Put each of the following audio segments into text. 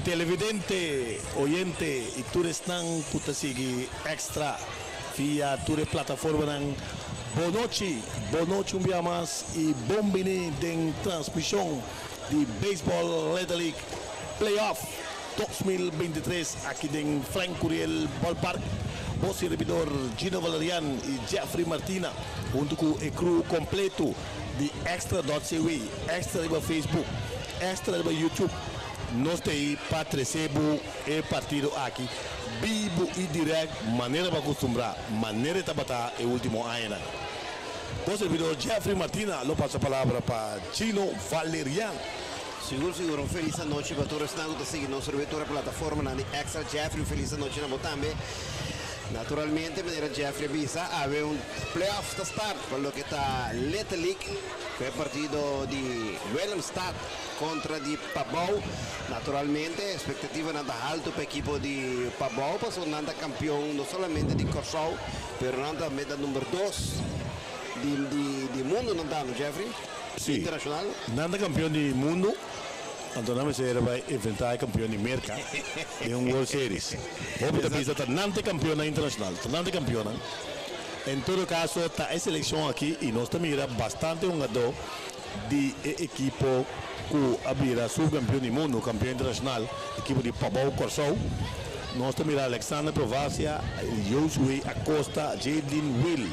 Televidente, oyente i tur esnan ku ta sigui Extra via tur e plataformanan, bon nochi, bon nochi un bia mas i bon bini den transmishon di Baseball Little League Playoff 2023 aki den Frank Curiel Ballpark. Bo servidor Gino Valerian i Jeffrey Martina huntu ku e crew kompleto di Extra.cw, Extra riba Facebook, Extra riba YouTube. Nos ta ei pa trese bo e partido aki bibu i dirèkt manera bo a kustumbrá, manera e tabata e último añanan. Bo servidor Jeffrey Martina lo pasa palabra pa Gino Valerian. Sigur sigur, un felis anochi pa tur esnan ku ta sigui nos riba e tur e plataformanan di Extra. Jeffrey, un felis anochi na bo tambe. Naturalmente, manera Jeffrey a bisa, awe un playoff ta start pa loke ta Little League ku e partido di Willemstad kontra di Pabou. Naturalmente, espektativanan ta haltu pa ekipo di Pabou pasobra nan ta kampion no solamente di Kòrsou, pero nan tambe ta number dos di di mundu nan ta, no Jeffrey? Sí. Internashonal. Nan ta kampion di mundu, anto nan mester bai enfrentá e kampion di Merka den un World Series. Hopi ta bisa ta nan ta e kampionnan internashonal, ta nan ta e kampionnan. En todo kaso ta e selekshon aki i nos ta mira bastante hungadó di e ekipo ku a bira subkampion di mundu, kampion internashonal, ekipo di Pabou Kòrsou. Nos ta mira Alexander Provacia, Josué Acosta, Jadlin Will.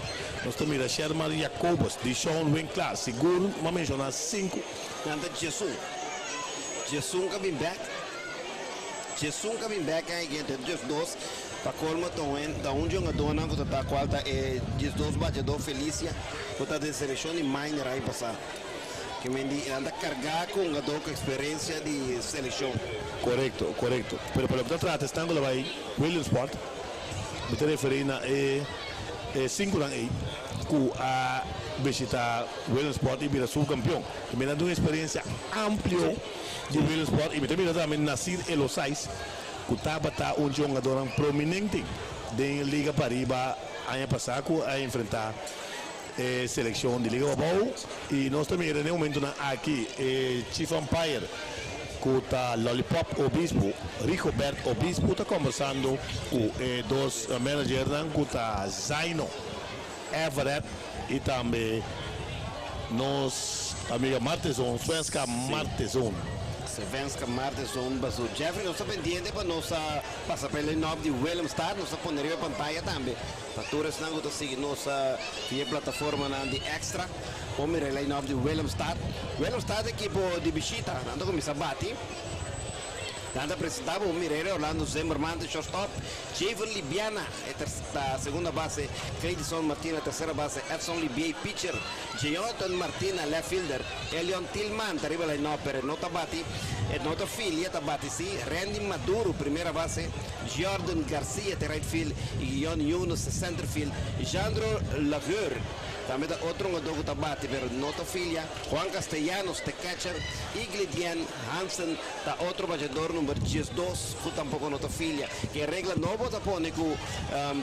Nos ta mira Sherman Jacobus, Dishon Winklaar, sigur m'a menshoná sinku. Nan ta 11. 11 ka bin bèk. 11 ka bin bèk ei gen 12. Pa kolmo ta un ta un djongadónan ku ta ta kual ta e 12 bachadó Felicia ku ta den selekshon di minor aña pasá. Ke men di nan ta kargá ku hungadó ku eksperensia di selekshon. Korekto, korekto. Pero pa loke ta trata esnan ku lo bai Williamsport, mi ta referí na e e sinkunan ei ku a bishitá Williamsport i bira subkampion. I mi nan tin un eksperensia amplio di Williamsport i mi ta mira tambe Nasir Elosais ku tabata un djongadónan prominente den Liga Pariba aña pasá ku a enfrentá e selekshon di Liga Pabou i nos ta mira den e momentunan aki e chief umpire ku ta Lollipop Obispo, Rigobert Obispo ta kombersando ku e dos managernan ku ta Zaino Everett i tambe nos amiga Martezon, Svenska Martezon. Svenska Martezon Bazoo. Jeffrey, nos ta pendiente pa nos pasa pa e line-up di Willemstad. Nos ta pone riba e pantaya tambe pa tur esnan ku ta sigui nos via e plataformanan di Extra. Por mira e line-up di Willemstad. Willemstad ekipo di bishita. Nan ta kuminsá bati. Nan ta presentá bo Mirere Orlando Zimmerman ta shortstop, Javen Libiana e ta segunda base, Cleidison Martina tersera base, Edson Libiey pitcher, Jeonathan Martina left fielder, Elion Tilman ta riba line-up pero e no ta bati, e no ta filia ta bati si, Randy Maduro primera base, Jordan Garcia ta right field y Guion Yunus ta center field, Jandro Lagueur tambe ta otro hungador cu ta bati pero no ta filia, Juan Castellanos ta catcher y Gledian Hansen ta otro bachador number 12 cu tampoco no ta filia. E regla nobo ta pone cu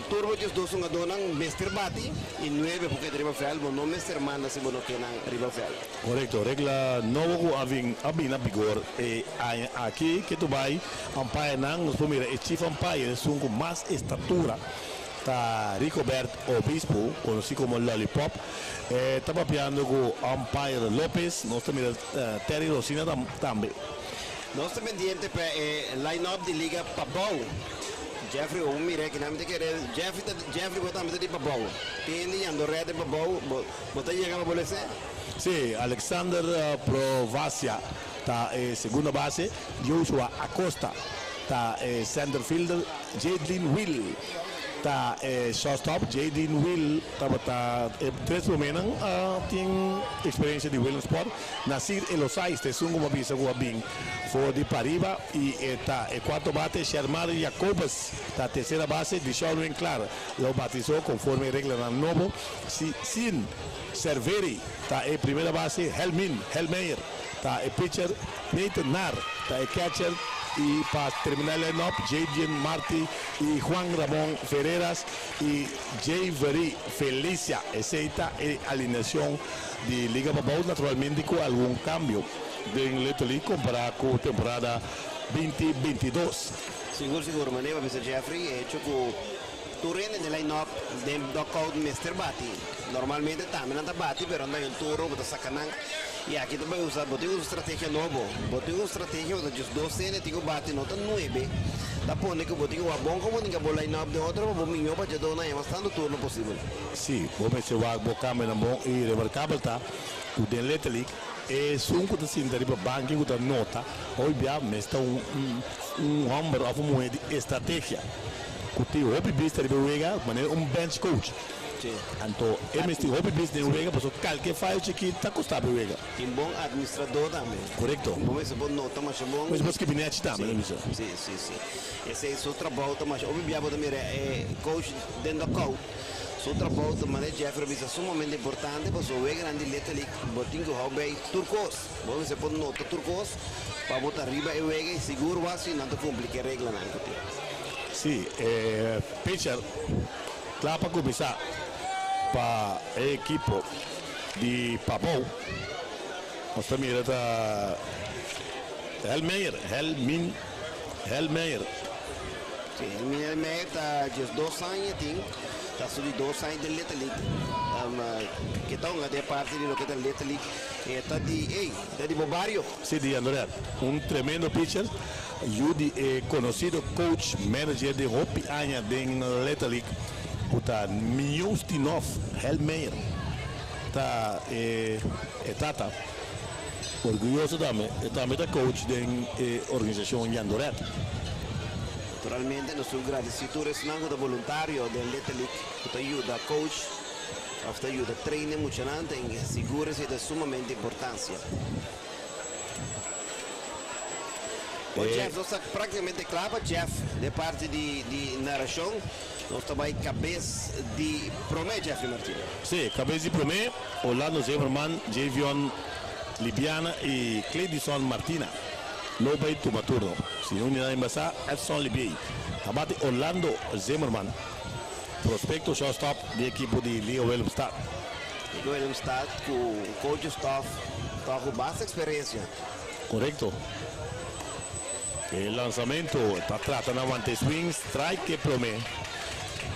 tur bo 12 hungadornan mester bati y nuebe por keda riba veld, bo no mester manda si bo no ke nan riba veld. Corecto, regla nobo cu a bin a bin na vigor e aña aki ke tu bay umpirenan nos por mira e chief umpire esun cu mas estatura ta Rigobert Obispo conoci como Lollipop e ta papiando cu umpire Lopez nos ta mira Terry Rosina tambe. Nos ta pendiente pa e line up di Liga Pabou. Jeffrey un mira kinan mi ta kere Jeffrey ta Jeffrey bo tambe ta di Pabou. Tin hende yando red den Pabou bo bo ta yega pa bo lese? Sí, Alexander Provacia ta e segunda base, Joshua Acosta ta e center fielder, Jadlin Will ta e shortstop. Jadlin Will tabata e tres promenan tin experiencia di Williamsport. Nasir Elosais ta esun ku bo a bisa ku a bin for di pariba i e ta e kuarto bate. Shermar Jacobus ta tersera base. Dishon Winklaar lo batisó konforme e reglanan nobo. Si Sin Serveri ta e primera base. Helmin Helmeyer ta e pitcher. Nathan Nar ta e catcher. I pa terminá e line-up, Jadien Marti i Juan Ramon Ferreras i Jayvery Felicia. Esei ta e alineashon di Liga Pabou, naturalmente ku algun kambio den Little League kompará ku temporada. 2022. Sigur sigur, manera bisa Jeffrey, hecho ku tur hende den line-up den dugout mester bati. Normalmente tambe nan ta bati, pero nan un turno bo ta saca nan. Y aki ta bay usa, bo tin un strategia nobo. Bo tin un strategia, bo ta just dos hende tin ku bati, no ta nuebe. Ta pone ku bo tin ku bon comunica bo line-up den otro, pa bo mihó bateadó nan mas tantu turno posibel. Si, bo mester wak bo kambionan bon i remarkabel ta ku den Little League esun ku ta sinta riba banki ku ta nota hopi bia mester un un hòmber òf un muhé di estrategia ku tin hopi bista riba e wega manera un bench coach. Anto e mester hopi bista den e wega pasobra kalke fayo chikit ta kosta pa e wega. Tin bon administradó tambe. Korekto. Bo mester por nota masha bon. Mester por skibi nèchi tambe, no bisa. Si, si, si. Esei su trabou ta masha. Hopi bia bo ta mira e coach den dugout. Su trabou ta manera Jeffrey a bisa sumamente importante pasobra weganan di Little League bo tin ku hou bei tur kos. Bo mester por nota tur kos pa bo ta riba e wega i sigur wak si nan ta kumpli ku e reglanan ku tin. Si, e pitcher kla pa kuminsá pa e ekipo di Pabou. Nos ta mira ta Helmeyer, Helmin Helmeyer. Si, Helmin Helmeyer ta 12 aña tin, ta su di 2 aña den Little League. Ke ta hunga den parti di loke ta Little League. E ta di, ey, ta di bo bario. Si, di Andorret. Un tremendo pitcher. Yu di e konosido coach manager di hopi aña den Little League, ku ta Miustinov Helmeyer ta e tata. Orguyoso tambe, e tambe ta coach den e organisashon Jandoret. Naturalmente nos tur gradisí tur esnan ku ta boluntario den Little League ku ta yuda coach òf ta yuda train e muchanan ta sigur esei ta sumamente importansia. Bon Jeff, nos ta práktikamente kla pa Jeff den parti di di narashon. Nos ta bai kabes di promé, Jeffrey Martina. Sí, kabes di promé, Orlando Zimmerman, Javion Libiana i Cledison Martina lo bai tuma turno. Si no unidad embasá, Edson Libiey ta bati Orlando Zimmerman, prospecto shortstop di ekipo di Liga Willemstad. Liga Willemstad ku un coach staff tòg ku basta eksperensia. Korekto. E lansamento ta trata na wanta e swing, strike e prome.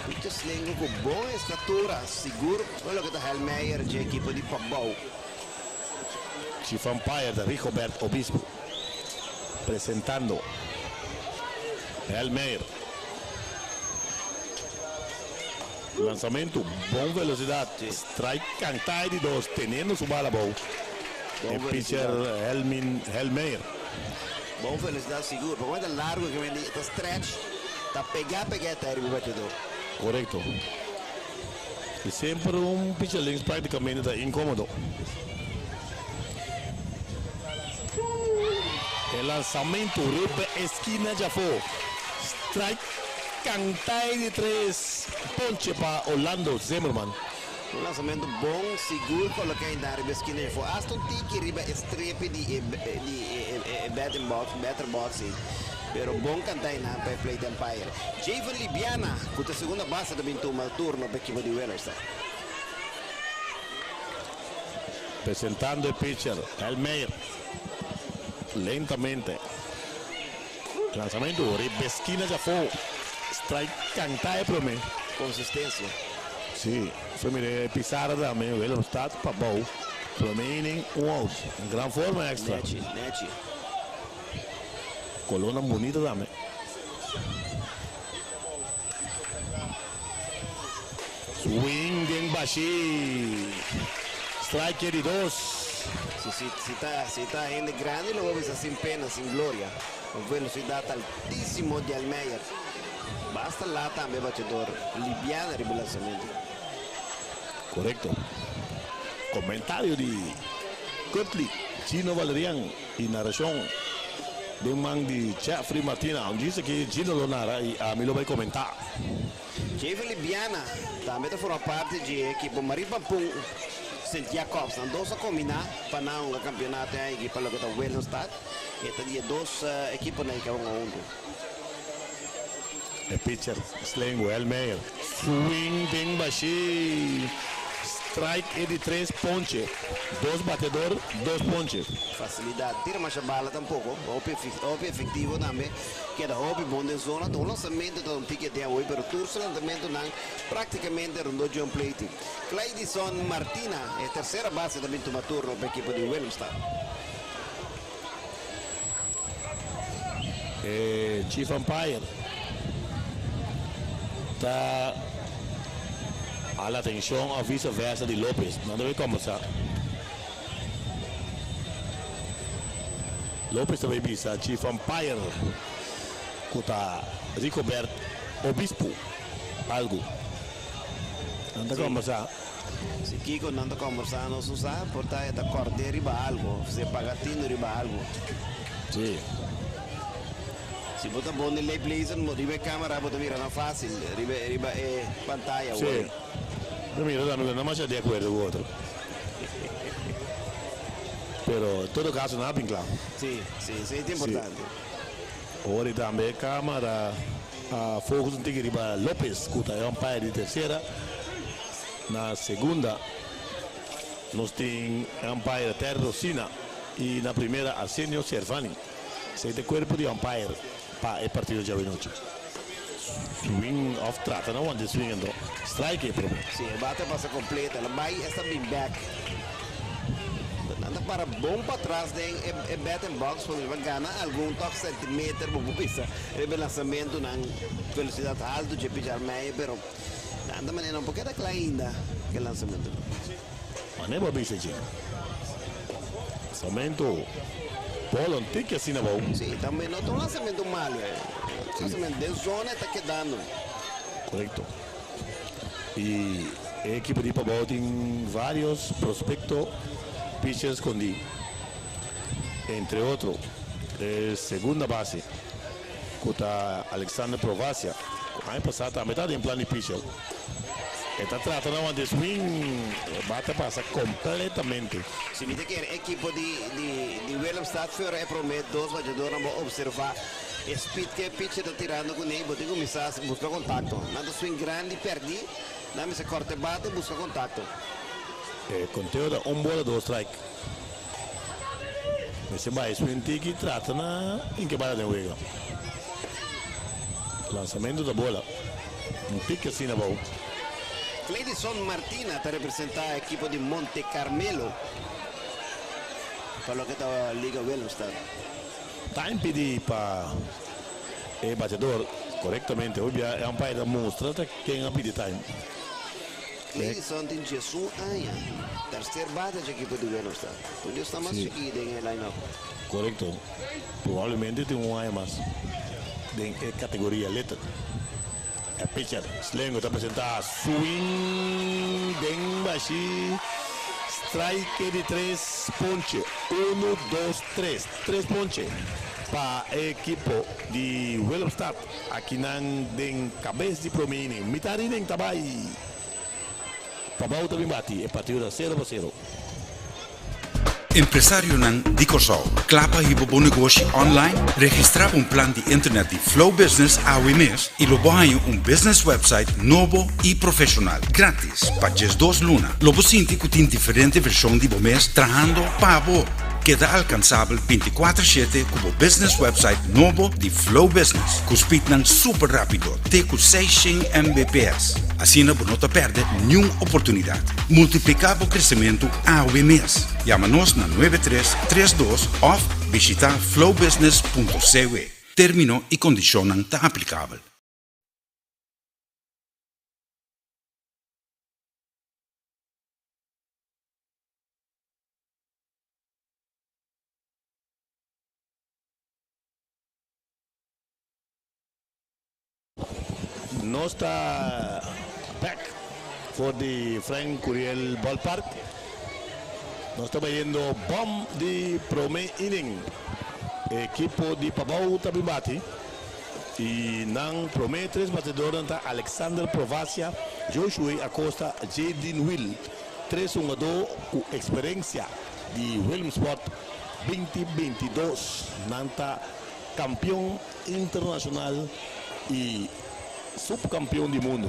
Peter Slingo ku bon estatura, sigur pa loke ta Helmeyer dje ekipo di Pabou. Chief umpire ta Rigobert Obispo, presentando Helmeyer. Lansamento, bon velosidat, strike kanta e di dos, teniendo su bala abou. E pitcher Helmin Helmeyer. Bon velosidat sigur, pa kuenta largo ke wende ta stretch, ta pega pega e ta riba batidor. Korekto. I semper un pitcher links praktikamente ta inkomodo. E lansamento riba e skina djafó. Strike kanta e di tres ponche pa Orlando Zimmerman. Un lansamento bon, sigur coloca ainda riba e skina djafó. Hasta un tiki riba e strepi di e di e batting box, batter box ei. Pero bon canta einan pa e plate umpire. Javen Libiana cu ta segunda base ta bin tuma turno pa ekipo di Willemstad. Presentando e pitcher, Helmeyer. Lentamente. Lansamento riba e skina djafó. Strike canta e prome. Consistencia. Si, so mira e pizarra tambe, Willemstad pa bou. Prome inning, un out. Un gran forma extra. Nechi, nechi. Colornan bunita tambe. Swing den bashi. Strike di dos. Si, si, si ta, si ta hende grandi lo bo bisa sin pena, sin gloria. Un velocidad altísimo di Almeyer. Basta laat tambe batedor Libiana riba lanzamento. Korekto. Komentario di Curtly Gino Valerian i narashon den man di Jeffrey Martina. Un djis aki Gino lo nara i ami lo bai komentá. Jeffrey Libiana tambe ta forma parti di e ekipo Marie Pampun Sint Jacobs. Nan dos a kombiná pa nan hunga kampionato e aña aki pa loke ta Willemstad. E ta di e dos ekiponan ku a hunga huntu. E pitcher slengu Elmeyer swing den bashí. Strike e di tres ponche. Dos batedor, dos ponche. Facilidad. Tira masha bala tampoco. Hopi hopi efectivo tambe. Keda hopi bon den zona. Ta un lanzamento ta un tiki den awe, pero tur su lanzamentonan practicamente rondó dje un pleiti. Claydison Martina, e tercera base ta bin tuma turno pa ekipo di Willemstad. E chief umpire ta hala atencion of vice versa di Lopez. Nan ta bay combersa. Lopez ta bay bisa chief umpire cu ta Rigobert Obispo algo. Nan ta combersa. Si kiko nan ta kombersá nos no sa, por ta e ta kòrt'é riba algu òf si e paga tinu riba algu. Sí. Si bo ta bon den leiplezen, riba e kámara bo ta mira nan fásil, riba riba e pantaya Sí. wòrdu. Mi mira tambe ku nan masha di akuerdo ku otro. Pero en todo kaso nan a bin kla. Sí, sí, esei ta Sí. importante. Ora i tambe e kámara a focus un tiki riba Lopez ku ta e umpire di tersera. Na segunda nos tin e umpire Terry Rosina y na primera Arsenio Servani. Esey ta e cuerpo di umpire pa e partido djawe nochi. Swing of trata na wanta e swing anto strike e prome. Si, e bate a pasa completo, el a bay esta bin back. Nan ta para bon patras den e batting box pasobra pa gana algun toch centimeter bo por bisa riba e lanzamentonan velocidad halto dje pichar medio pero Tanta manera no por keda kla ainda ku e lansamentu. Mane bo a bisa dje? Lansamentu bolo un tiki asina abou. Sí, tambe no ta un lansamentu malu e. Lansamentu den zona e ta kedando. Korekto. I e ekipo di Pabou tin varios prospekto pitcher skondí. Entre otro e segunda base. Ku ta Alexander Provacia, ku aña pasá tambe ta den plan di pichel. E ta trata na wanta e swing, e bate a pasa kompletamente. Si mi ta kere ekipo di di di Willemstad fuera e prome dos bachadornan bo observa e speed ke e pitcher ta tirando kuné bo tin kuminsá buska kontakto. Nan ta swing grandi pèrdí, nan mester kòrta e bate buska kontakto. E konteo ta un bola dos strike. Mester bai swing tiki trata na inkebada den wega. Lansamento ta bola. Un tiki asina abou. Cledison Martina ta representa ekipo di Monte Carmelo pa loke ta Liga Willemstad. Ta impidi pa e bateador korektamente. Hopi bia e umpire ta mustra ta ken a pidi time. Cledison tin diesun aña, tercer bate dje ekipo di Willemstad. Tur dios ta mas chikí den e line-up. Korekto. Probablemente tin un aña mas den e kategoria little. E pitcher Slengo ta presentá swing den bashí. Strike di tres ponche. Unu, dos, tres. Tres ponche pa e ekipo di Willemstad. Akinan den kabes di prome inning. Mitar inning ta bai Pabou ta bin bati. E partido ta sero pa sero. Empresarionan di Kòrsou, kla pa hiba bo negoshi online? Registrá pa un plan di internet di Flow Business awe mes i lo bo haña un business website nobo i profeshonal, gratis, pa djesdos luna. Lo bo sinti ku tin diferente vershon di bo mes trahando pa bo. Keda alkansabel bintikuater shete ku bo business website nobo di Flow Business ku speednan super rapido te ku seishent Mbps. Asina bo no ta pèrdè niun oportunidat. Multipliká bo kresementu awe mes. Yama nos na nuebe tres tres dos òf bishitá flowbusiness punto cw. Término i kondishonnan ta aplikabel. Nos ta back for di Frank Curiel Ballpark. Nos ta bayendo bom di prome inning. Ekipo di Pabou ta bin bati y nan prome tres batedornan ta Alexander Provacia, Joshue Acosta, Jadyn Will. Tres hungadó ku eksperensia di Willemsport 2022. Nan ta kampion internashonal i supkampion di mundu.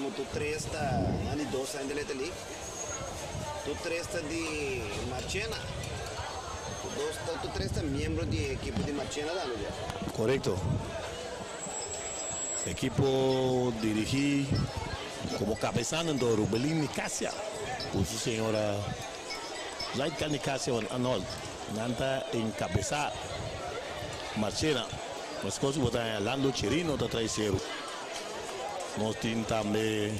Guillermo tur tres ta nan di dos aña den Little League. Tur tres ta di Marchena. Tur dos ta tur tres ta miembro di e ekipo di Marchena tambe Jeff. Korekto. Ekipo dirigí komo kabesante dor Rubelin Nicasia ku su señora Laika Nicasia van Anholt. Nan ta enkabesá Marchena. Meskos ku bo ta haña Lando Chirino ta trae seru. Nos tin tambe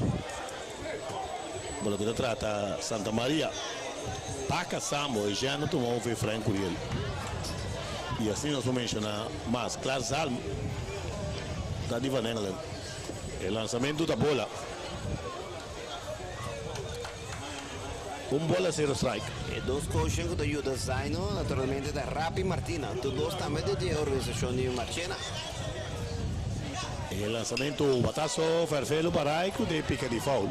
pa loke ta trata Santa Maria. Paca Sambo e Jean a tuma over Efrain Curiel. Y asina nos por menciona mas. Klaas Zalm ta di Van Engelen. E lansamento ta bola. Un bola cero strike. E dos coachnan cu ta yuda Zaino naturalmente ta Rapi Martina. Tur dos tambe ta di e organisacion di Marchena. E lansamento batazo Fervelo pa Rai cu den pica di foul.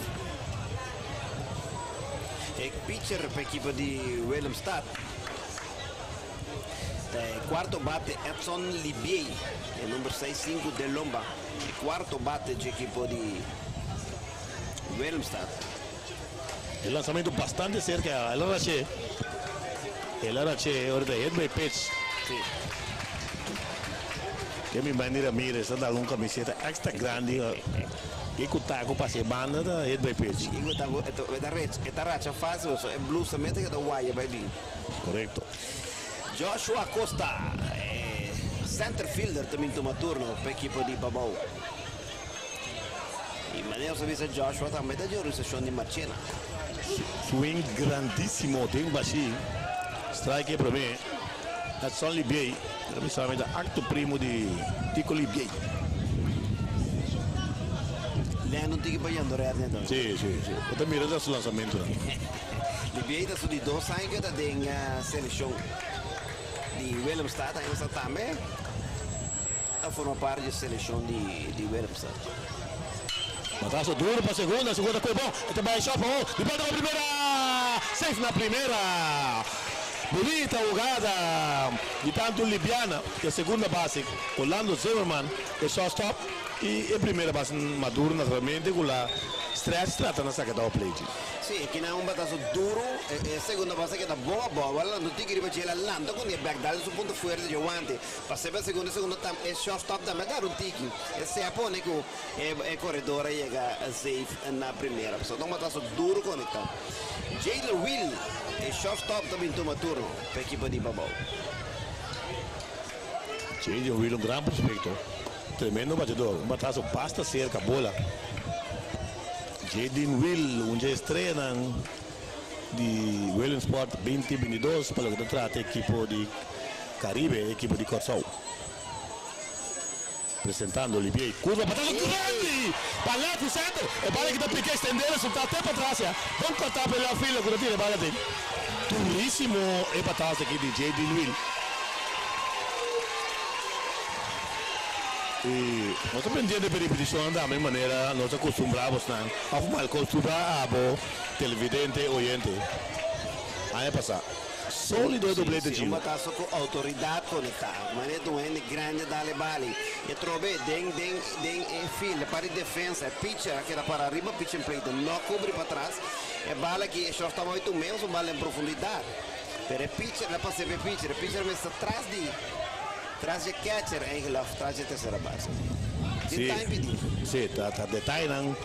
E pitcher pa ekipo di Willemstad ta e cuarto bate Edson Libiey, e number seis sinku den lomba, e cuarto bate dje ekipo di Willemstad. E lansamento bastante cerca, el a rache, el a rache, ora ta hit by pitch. Sí. Ke mi Manny Ramirez a dal un camiseta extra grandi y cu taco pasa e banda ta hit by pitch. Y cu taco e ta rech, e ta racha facil pasobra e blusa mes ta keda waya bay bin. Correcto. Joshua Acosta, e center fielder ta bin tuma turno pa ekipo di Pabao. Y manera nos a bisa Joshua tambe ta di organisacion di Marchena. Swing grandisimo den bashi. Strike e prome. Edson Libiey. Ta bisa mi ta acto primo di Tico Libiey. Len un tiki pa Jandoret enton. Si, si, si. Bo ta mira ta su lanzamentonan. Libiey ta su di dos aña cu e ta den seleccion di Willemstad. Aña pasa tambe. A forma parti di e selekshon di Willemstad. Batazo duro pa segunda, segunda koe bon, e ta bai short pa hol, di banda pa primera, safe na primera. Bunita hugada di tanto Libiana e segunda base Orlando Zimmerman e shortstop y e primera base Maduro naturalmente cu la stretch trata na saca dao plechi. Sí, e kinan un batazo duro, e segunda base keda bon abao, a lanta un tiki riba dje, el a lanta con e bek dal su punto fuerte dje wante. Pas'é pa segundo, segundo tam e shortstop tambe a dar un tiki. Esei a pone ku e koredor a yega safe na primera. Pasobra ta un batazo duru konektá. Jayler Will, e shortstop ta bin tuma turno pa ekipo di Pabou. Jayler Will un gran prospekto. Tremendo batedor. Un batazo basta serka bola. Jayden Will, un dje estreanan di Williamsport binti bintidos pa loke ta trata ekipo di Caribe, ekipo di Kòrsou. Presentando Olivier Curva, batazo grandi pa left center, e bala ki ta pika extende resulta te patras ya, bon kòrtá pa e left fielder ku ta tira e bala den. Durísimo e batazo aki di JD Luil. Y nos ta pendiente pa e ripetishonnan tambe manera nos a kustumbrá bosnan òf mal kostumbrá abo televidente oyente aña pasá. Sólido e doblete Si, un Gio. batazo cu autoridad conecta. Manera di un hende grandi a dal e bali. E trobe den den den e field, e parti di defensa, e pitcher a keda para riba pitching plate, no a cubri patras. E bala aki e shortstop a hoy menos un bala en profundidad. Pero e pitcher, el a pasa riba e pitcher, e pitcher mester tras di tras di e catcher eigenlijk of tras di e tercera base. Tin Si, time pidi. si, ta ta detayenan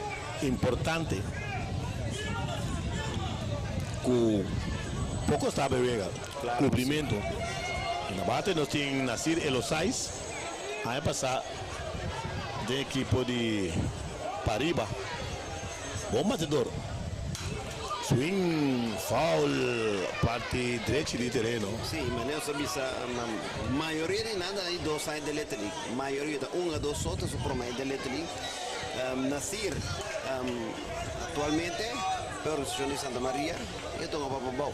importante ku poko sta bewega kubrimentu. I na bate nos tin Nasir Elosais aña pasá den ekipo di Pariba. Bon batedor. Swing foul parti drechi di tereno. Sí, manera nos a bisa mayoria di nan ta di dos aña den Little League. Mayoria ta un a dos so ta su promé den Little League. Nasir actualmente pa e organisacion di Santa Maria y a tuma pa Pabao.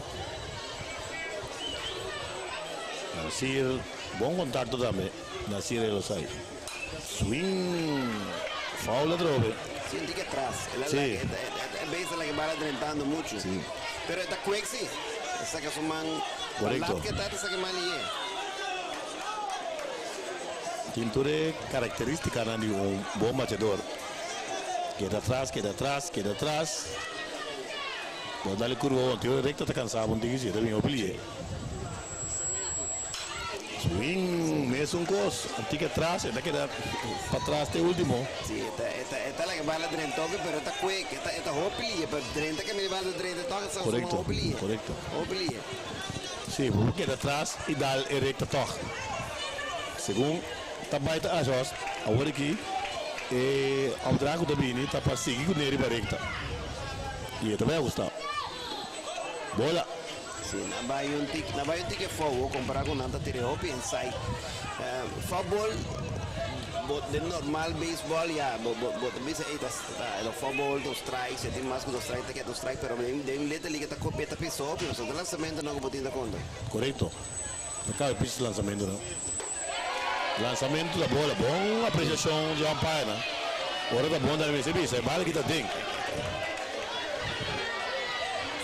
Nasir bon contacto tambe Nasir Elosai swing foul atrobe. Sinti ke atras el a laga e base a laga e bala drentando mucho pero e ta quick si e saca su man pa lat ke ta ta saca e man liye. Tin tur e karakteristikanan di un bon bachador. Keda atras, keda atras, keda atras. Bo dal e kurva bon. Tio rekta ta kansa bon tiki si. E ta bin hopi lihe. Swing, mesun kos. Un tiki atras, e ta keda patras te ultimo. Si, e ta, e ta, e ta laga bala drenta hopi, pero e ta quick. E ta, e ta hopi lihe, pero drenta kaminda e bala ta drenta tòg e sa suma hopi lihe. Korekto. Hopi lihe. Si, bo por keda atras i dal e rekta tòg. Segun ta bai ta adjust, awor aki e opdracht ku ta bini ta pa sigui kuné riba rekta. I e ta bai ahusta. Bola. Si, nan bai un tiki, nan bai un tiki foul kompará ku nan ta tira e hopi inside. Foul bo den normal baseball ya bo bo bo ta bisa ey ta ta foul ball ta un strike, si e tin mas ku dos strike ta keda un strike, pero den den Little League ta kopia ta pisa hopi pasobra ta lansamentunan ku bo tin ta konta. Korekto. Ta kabe pisa e lansamentunan. Lansamentu ta bola. Bon apresiashon di umpire nan. Ora ta bon tambe mester bisa e bala kita den.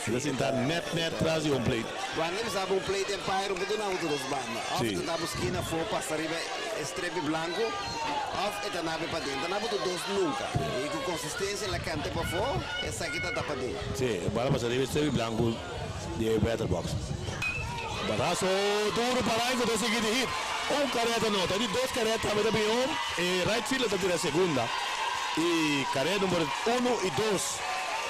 E ta sinta net net tras di home plate. Wanda bisa bo un plate umpire un por duna auto dos banda. Of e ta na bo skina afo pasa riba e strepi blanco of e ta nabe paden. Ta na bo tur dos nunca. Y cu consistencia la cante pafo esaki ta ta paden. Si, e bala pasa riba e strepi blanco di e batterbox. Batazo duro pa Ryan cu ta sigui di hit. Un careta no, ta di dos careta tambe ta bin home. E right fielder ta tira segunda. Y careta number uno y dos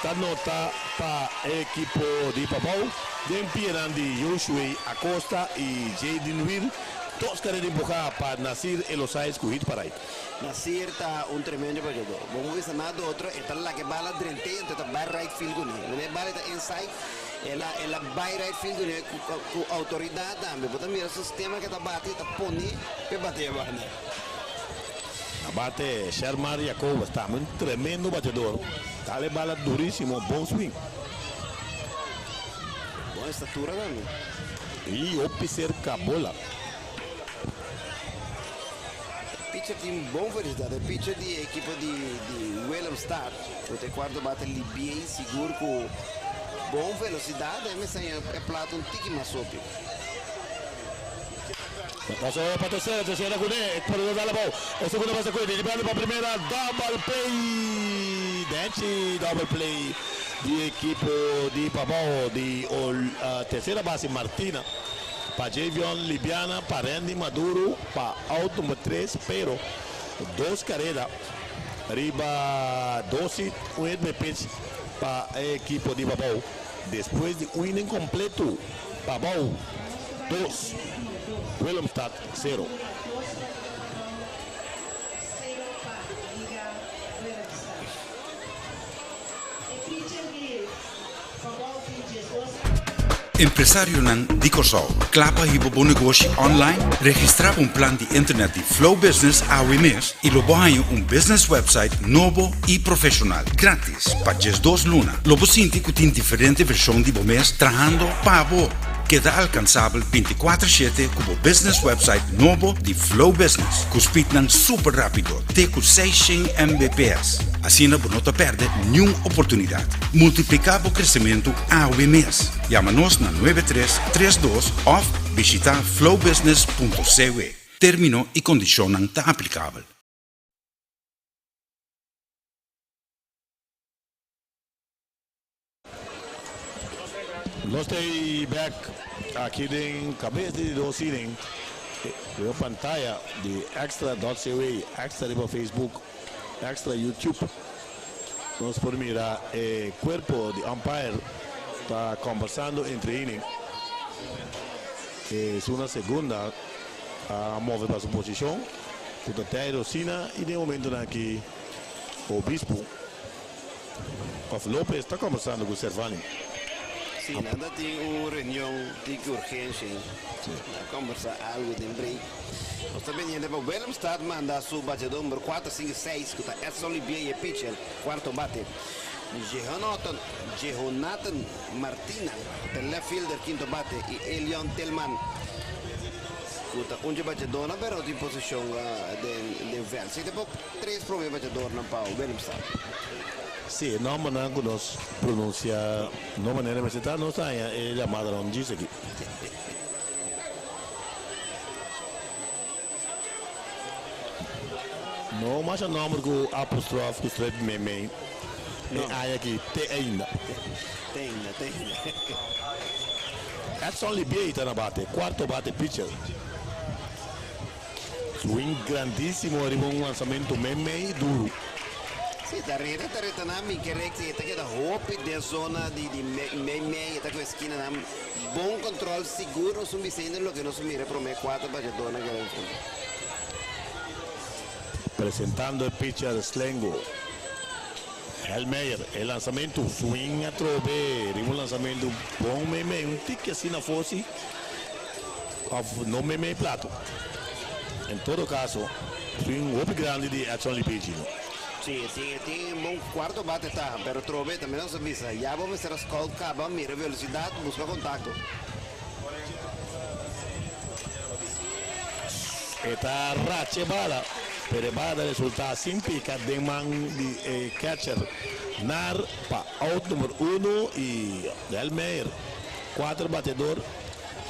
ta nota pa e ekipo di Pabao. Den pianan di Joshue Acosta y Jadyn Weir. Dos careta empuha pa Nasir Elosais cu hit pa right. Nasir ta un tremendo bateador. Bo no bisa nada otro, e ta laga e bala drent'é anto e ta bai right field kuné. Wanneer e bala ta inside, el a el a bai right field kuné ku ku outoridat tambe. Bo ta mira su sistema ke ta bati, e ta pone p'e bati e banda. Na bate Shermar Jacobus tambe un tremendo bateador. Dal e bala durísimo, bon swing. Bon estatura tambe. I hopi serka bola. Pitcher tin bon felicidat. E pitcher di e ekipo di di Willemstad ku ta e kuarto bate Libiey sigur ku bon velosidat e mester haña e plato un tiki mas hopi. Paso pa tercera, tercera kuné, e por dal abou. E segunda base kuné, di banda pa primera, double play. Denchi double play di ekipo di Pabao di tercera base Martina. Pa Javion Libiana, pa Randy Maduro pa out number tres, pero dos careda riba dos hit, un hit by pitch pa e ekipo di Pabao. Despues di un inning completo, Pabao dos, Willemstad cero. Empresarionan di Kòrsou, kla pa hiba bo negoshi online? Registrá pa un plan di internet di Flow Business awe mes i lo bo haña un business website nobo i profeshonal, gratis, pa 12 luna. Lo bo sinti ku tin diferente vershon di bo mes trahando pa bo. Keda alkansabel 24 shete ku bo business website nobo di Flow Business, ku speednan super rápido te ku 600 Mbps. Asina bo no ta pèrdè niun oportunidat. Multipliká bo kresementu awe mes. Yama nos na 9332 òf bishitá flowbusiness.cw. Término i kondishonnan ta aplikabel. Nos ta ei bek aki den kabes di dos inning riba pantaya di extra dot cw, extra riba Facebook, extra YouTube. Nos por mira e cuerpo di umpire ta combersando entre inning. Esun na segunda a move pa su posicion cu ta Tijro Sina y den momentonan aki Obispo of Lopez ta combersando cu Servani. Si, nan ta tin un reunion di urgencia. Nan a combersa algo den break. Nos ta pendiente pa Willemstad manda su bateador number 4, 5 y 6 cu ta Edson Olivier y e pitcher cuarto bate Jehonathan, Jehonathan Martina cu ta left fielder quinto bate y Elion Telman cu ta un dje bateadornan pero no tin posicion den den veld. Si ta por tres prome bateadornan pa Willemstad. Si, e nombernan cu nos pronuncia no manera mester ta, nos ta haña e llamadanan djis aki. No masha nòmber ku apostrof ku strepi meimei e aña aki te ainda. Te ainda, te ainda. Edson Libiey ta na bate, kuarto bate pitcher. Swing grandísimo riba un lansamentu meimei duru. Sí, ta reta, ta reta nan mi kere si e ta keda hopi den zona di di meimei, e ta ku eskinanan. Bon control sigur nos un bisa ainda loke nos mira prome cuatro bateadornan keda enfrenta. Presentando e pitcher Slengo. Helmeyer, e lansamento swing atrobe riba un lansamento bon meimei, un tiki asina fosi of no meimei plato. En todo caso swing hopi grandi di Edson Lipigino. Sí, e tin, e tin un bon cuarto bate ta, pero trobe tambe nos a bisa, ya bo mester a scout caba, mira velocidad, busca contacto. E ta racha e bala, pero e bala ta resulta sin pica den man di e catcher Nar pa out number uno y Delmeyer, cuater batedor.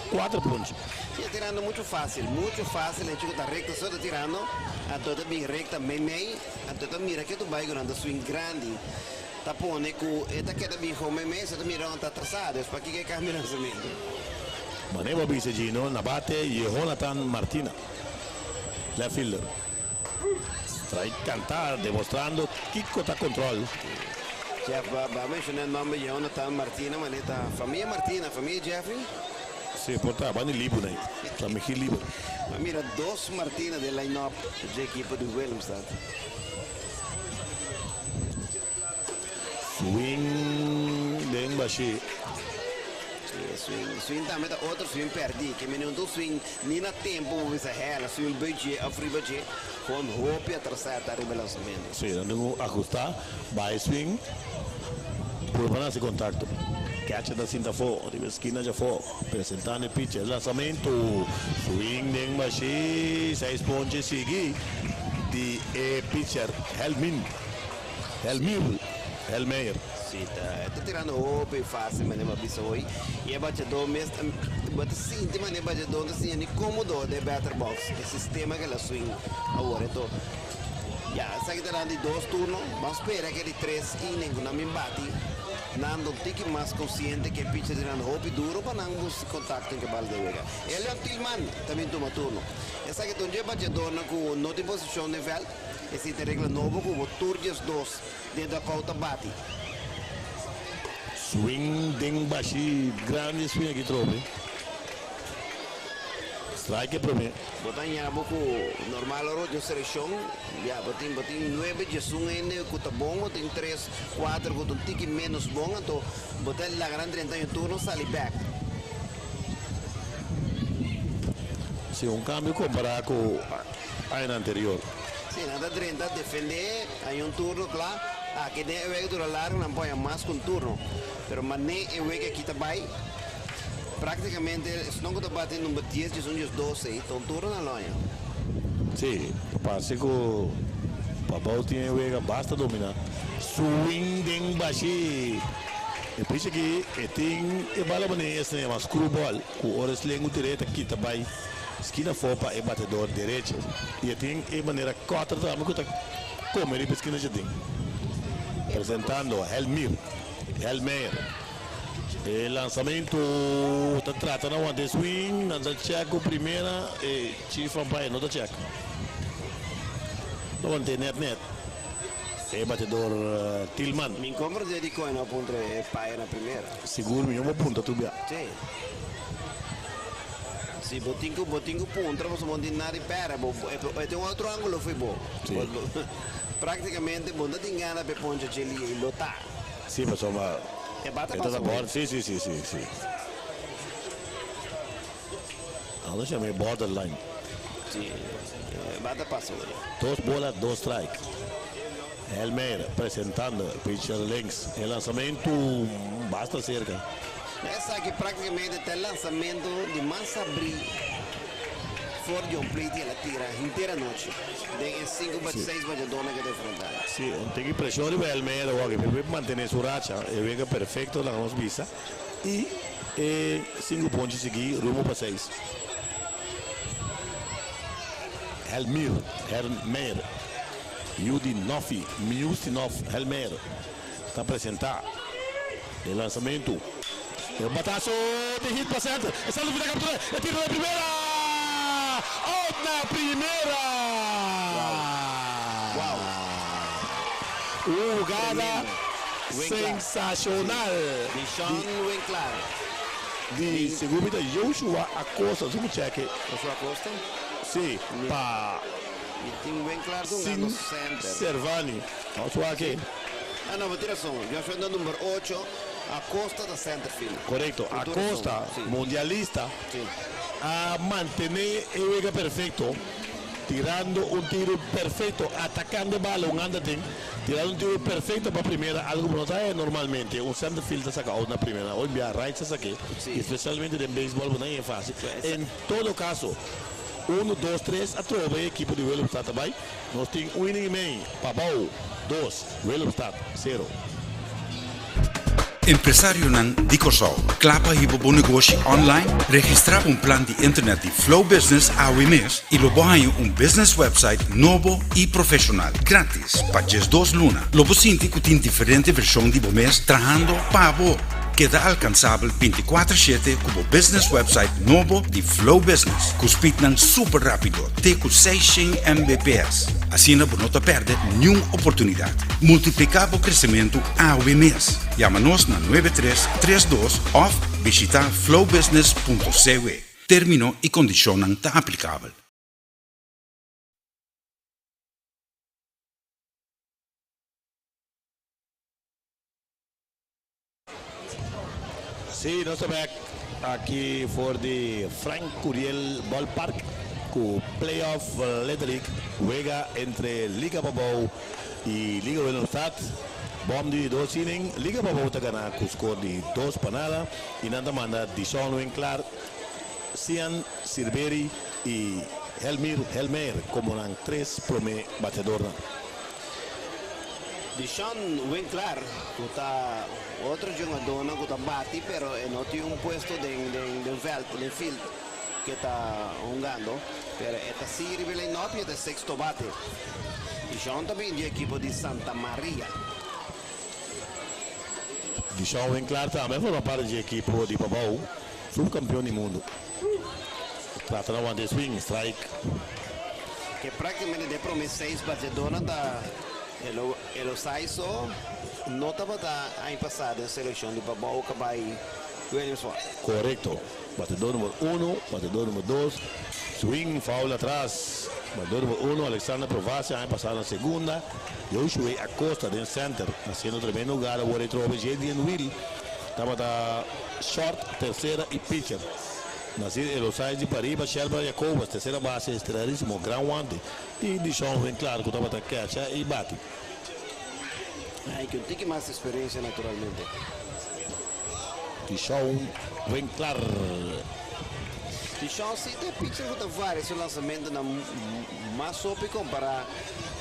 Cuater punto. Sí, a tirando mucho fácil, mucho fácil. E chico ta recta so ta tirando, anto ta bin recta meimei, anto ta mira ke tu bai cu nan ta swing grandi. Ta pone cu e ta keda bin gewoon meimei, so ta mira nan ta atrasa, dus pakiko e cambia lanzamento? Mane bo bisa Gino na bate Jehonathan Martina, left fielder. Strike canta demostrando kico ta control. Jeff, bo a menciona e nomber Jehonathan Martina, mane ta famia Martina, famia Jeffrey? Si, por ta, bani libu ney, ta migi liber. Ma mira dos Martina den line-up dje ekipo di Willemstad. Swing den bashi. Si, swing, swing tambe ta otro swing perdi, ke mene un tur swing ni na tempo bo bisa hela, swing bay dje of riba dje, gewoon hopi atrasa ta riba e lansamento. Si, nan tin ku ahusta, bai swing, purba na hasi kontakto. Catcher ta sinta afó, riba e skina djafó, presentando e pitcher, lansamento, swing den bashi, seis ponche sigui di e pitcher Helmin. Helmir, Helmeyer. Si, ta, e ta tirando hopi fácil manera bo a bisa hoy. Y e bachadó mes ta, bo ta sinti manera e bachadó no ta sinti ni cómodo den e batter box. E sistema ke el a swing awor. Enton, ya, esaki ta dando di dos turno. Ban spera ke di tres inning ku nan bin bati, nan ta un tiki mas konsiente ke e pitcher ta tirando hopi duro pa nan buska kontakto en ke bal den wega. Eliot Tilman ta bin tuma turno. Esaki ta un dje bachadónan ku no tin posishon den vèlt. Esei ta regla nobo ku bo tur 12 den dugout ta bati. Swing den bashi grandi swing aki trobe. Strike e prome. Bo ta haña bo ku normal ora bo tin un selekshon, ya bo tin bo tin nuebe 11 hende ku ta bon, bo tin tres kuater ku ta un tiki ménos bon, anto bo ta laga nan drenta un turno sali bèk. Si un kambio kompará ku añanan anterior. Si, nan ta drenta defendé, haña un turno kla. Aki den e wega dura largu nan por haña mas ku un turno. Pero mané e wega aki ta bai, práktikamente esnan ku ta bati number dies, 11, 12 ta un turno nan lo haña. Si, parse ku Pabou tin e wega basta dominá. Swing den bashi. E pichi aki e tin e bala mané esnan yama screwball ku ora e slengu tir'é ta kita bai. Skina afó pa e batedor derecho y e tin e manera cutter tambe cu ta come riba e skina djaden. Presentando Helmir Helmeyer. E lansamento ta trata na wanta e swing, nan ta check cu primera e chief umpire no ta check. Ta wanta e net net e batedor Tilman. Mi comprende di con e no a puntra e paya na primera. Sigur mi no por punta tur bia. Sí. Si bo tin ku bo tin ku puntra pasobra bo no tin nada di pèrdè bo e tin un otro ángulo fo'i bo. Sí. Práktikamente bo no ta tin gana pa e poncha djeli ei lo ta. Sí, pasobra E bata e ta pasa na hoy. bòrder. Sí, sí, sí, sí, sí. Nan ta yama e borderline. Sí, e bata pasa hoy. Dos bola, dos strike. Helmeyer presentando pitcher links. E lanzamentu basta cerca. Esaki práktikamente ta e lansamentu di mas abrí for di un plate i el a tira henter anochi den e sinku bach seis bachadónan ku e ta enfrentá. Sí, un tiki preshon riba Helmeyer awor aki pero por mantené su racha. E wega perfekto laga nos bisa i e sinku ponchi sigui rumbo pa seis. Helmir Helmeyer. Yu di Nofi Miustinov Helmer ta presenta e lansamento. E un batazo di hit pa center. E salto final captura. E tiro na primera! Out na primera! Wow! Un hugada Tremendo. sensacional Di Sean Winklaar. di segun mi ta Joshua Acosta. Su cheque. Joshua Acosta? Si, pa Mi tin Winklaar jugando Sin center. Servani. Vamos wak aki. Ah no, bo tin rason. Joshua ta number ocho, Acosta ta center field. Korekto. Ku tur rason. Acosta, Si. mundialista, Si. a mantené e wega perfekto, tirando un tiro perfekto, atakando e bala un anda den, tirando un tiro perfekto pa primera, algu ku no ta haña normalmente. Un center field ta saka out na primera, hoy bia right sa sak'é, Si. i spesialmente den beisbòl bo no haña fásil. En todo kaso, Unu, dos, tres, atrobe e ekipo di Willemstad ta bai. Nos tin un inning i mei, Pabou, dos, Willemstad, sero. Empresarionan di Kòrsou, kla pa hiba bo negoshi online? Registrá pa un plan di internet di Flow Business awe mes i lo bo haña un business website nobo i profeshonal, gratis, pa djesdos luna. Lo bo sinti ku tin diferente vershon di bo mes trahando pa bo. Keda alkansabel bintikuater shete ku bo business website nobo di Flow Business ku speednan super rápido te ku seishent Mbps. Asina bo no ta pèrdè niun oportunidat. Multipliká bo kresementu awe mes. Yama nos na nuebe tres tres dos òf bishitá flowbusiness punto cw. Término i kondishonnan ta aplikabel. Sí, nos ta bek aki for di Frank Curiel Ballpark ku playoff Little League wega entre Liga Pabou i Liga Willemstad. Bom di dos inning, Liga Pabou ta gana ku skor di dos pa nada i nan ta manda Dishon Winklaar, Sian Sirberi i Helmir Helmeer komo nan tres promé bateadornan. Dishon Winklaar ku ta otro jugadónan ku ta bati pero e no tin un puesto den den vèlt, den field ku e ta hungando, pero e ta sigui riba e line-up i e ta e sexto bate. Dishon ta bin di e ekipo di Santa Maria. Dishon Winklaar tambe a forma parti di e ekipo di Pabou, subkampion di mundu. Trata na wanta e swing, strike. Ke praktikamente den prome seis bateadornan ta Elo Saiso no tabata aña pasá den selekshon di Pabou ka bai Williamsport. Korekto. Bateador number uno, bateador number dos, swing, foul atras. Bateador number uno, Alexander Provacia aña pasá na segunda. Joshue Acosta den center, hasiendo tremendo hugada awor e trobe Jadien Will tabata short, tercera y pitcher. Nasir Elosais di pariba, Shelbra Jacobus, tercera base, estrellarisimo, gran wante y Dishon Winklaar cu tabata catcha y bati. Ay, cu un tiki mas experiencia naturalmente. Dishon Winklaar. Dishon si ta e pitcher cu ta varia su lanzamentonan mas hopi compara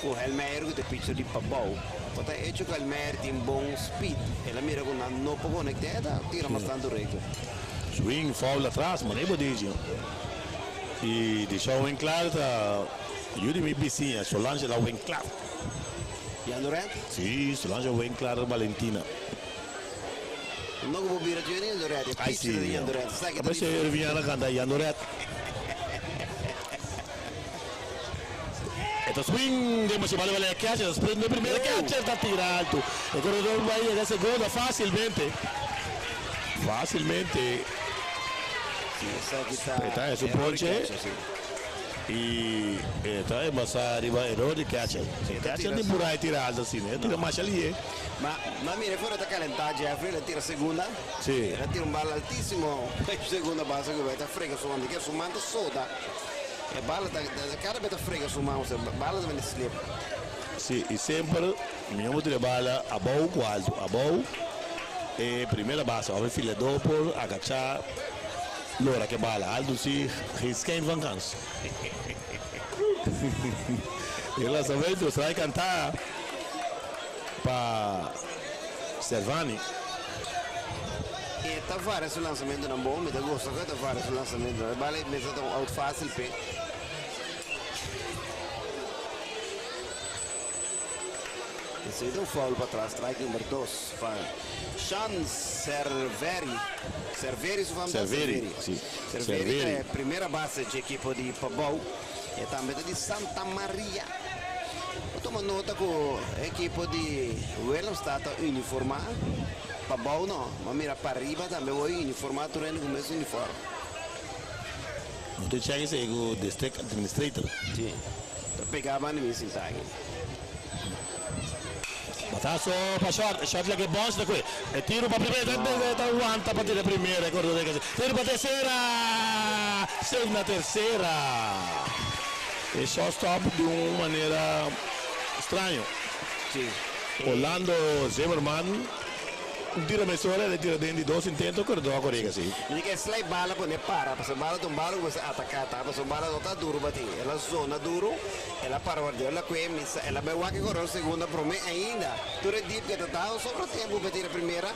cu Helmeyer cu ta e pitcher di Pabou. Por ta hecho cu Helmeyer tin bon speed, el a mira cu nan no por conecta, e ta tira mas tanto recto. Swing foul atras manera bo dici y Dishon Winklaar ta yu di mi bisiña Solange la Winklaar. Jandoret? Si, Solange Winklaar Valentina. No ku bo bira tu yoni Jandoret, e Ay picture si. di Jandoret. Sa ki ta Apa di. si Irviana kanta Jandoret. E ta swing den basi bale bale e catcher ta sprint den primera catcher ta tira alto. E corredor bai yega segunda facilmente. Facilmente. Si esaki ta E ta su error di ponche. catcher, si. Y e ta embasa riba error di catcher. E ta Catcher tira tin por ahí tira alto asina. E tira masha lihe. Ma ma mira e fuera ta calenta Jeffrey, el a tira segunda. Si. El a tira un bala altisimo segunda base cu bai ta frega su man. Di ke su man ta soda. E bala ta cada bes ta frega su man, osea bala ta bini slip. Si, y semper mi homber tira e bala abou cu alto, abou e primera base of e filedor por agacha lora cu e bala, alto si geen schijn van kans. E lanzamento strike canta pa Servani. E ta varia su lanzamentonan bon, mi ta gusta cu e ta varia su lanzamentonan. E bala mester ta un out facil p'e. Esei ta un foul patras, strike number dos pa Sean Cerveri. Cerveri su fam ta? Cerveri, si. Cerveri ta e primera base dje ekipo di Pabou. E tambe ta di Santa Maria. Bo tuma nota ku e ekipo di Willemstad ta uniformá. Pabou no, bo mira pariba tambe bo uniformá tur hende ku mes uniform. No ta chèk esei ku district administrator. Si, ta pegá banda mi sinta aki. Bataso pa short, short leke bòns ta kue. E tiro pa primera, ta ta wanta pa tira primera e kordó den Tiro pa tersera! Safe na tersera. E shortstop di un manera straño. Si. Orlando Zimmerman un tiro mesora el a tira den di dos intento kordó a kore kasi. Mi di ke slai bala pone para pasobra bala ta un bala ku mester ataká ta pasobra bala no ta duru bati el a zona duru. El a para Guardiola cu e misa. El a bay wak e corredor segunda prome ainda. Tur e deep cu e ta dao sobra tempo pa tira primera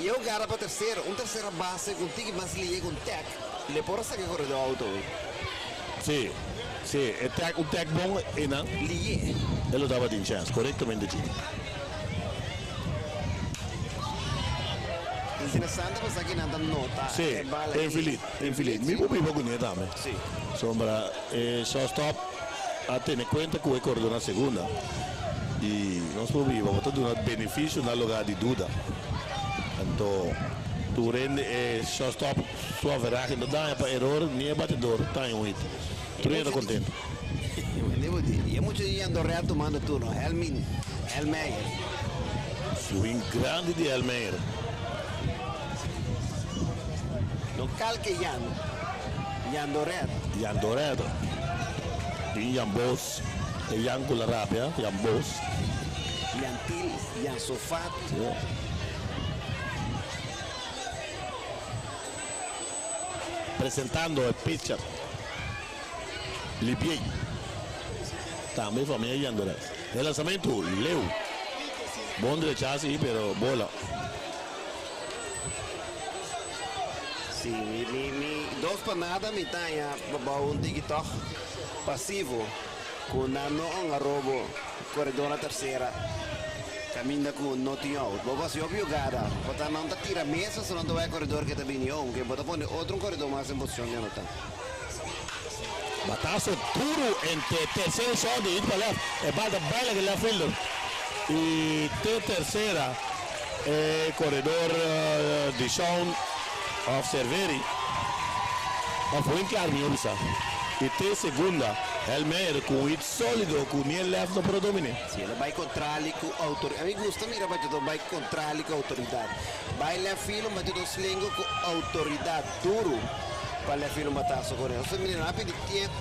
y e hogada pa tercera. Un tercera base cu un tiki mas lihe cu un tag le por a saca e corredor auto hoy. Si, si, e tag, un tag bon eynan. Lihe. E lo tabatin chance, corectamente Jimmy. Interesante pa sa ki nan ta nota Si, e bala aki. Infilit, infilit. Mi por biba cu ne tambe. Si. Sombra e shortstop a tene cuenta cu e corredor na segunda y nos por biba bo ta duna beneficio na lugar di duda. Anto tur hende e shortstop su averahe no daña pa eror ni e batedor taña un hit. Tur hende ta contento. Y e mucha di Yandorel tumando turno, Helmin Helmeyer. Swing grandi di Helmeyer. No kalke Yan, Yandoret. Yandoret. Tin Jan Bos, e Jan ku la rabia, Jan Bos. Jan Til, Jan Sofat. Presentando e pitcher Libiey. Tambe famia Yandoret. E lanzamentu, Leu. Bon drecha si, pero bola. Si, mi, mi, mi dos pa nada mi ta haña babou un tiki tòg pasivo ku nan no a robo koredor na tersera kaminda ku no tin out. Bo basi hopi yogada, bo ta nan ta tira mesa so nan ta wak koredor ke ta bini ounke bo ta pone otro un koredor mas den posishon di anota. Bataso duru entre tercera y short di hit pa left. E bal ta baila ke left fielder y te tercera. E koredor Dishon of Cerveri of Winklaar mihó bisa i te segunda Helmeyer ku un hit sólido ku ni e left no por a dominé. Si el a bai kontrali ku outori a mi gusta mira batidor bai kontrali ku outoridat. Bai left field un batidor slengo ku outoridat duru pa left field un bataso kore. Nos ta mira nan a pidi tiemp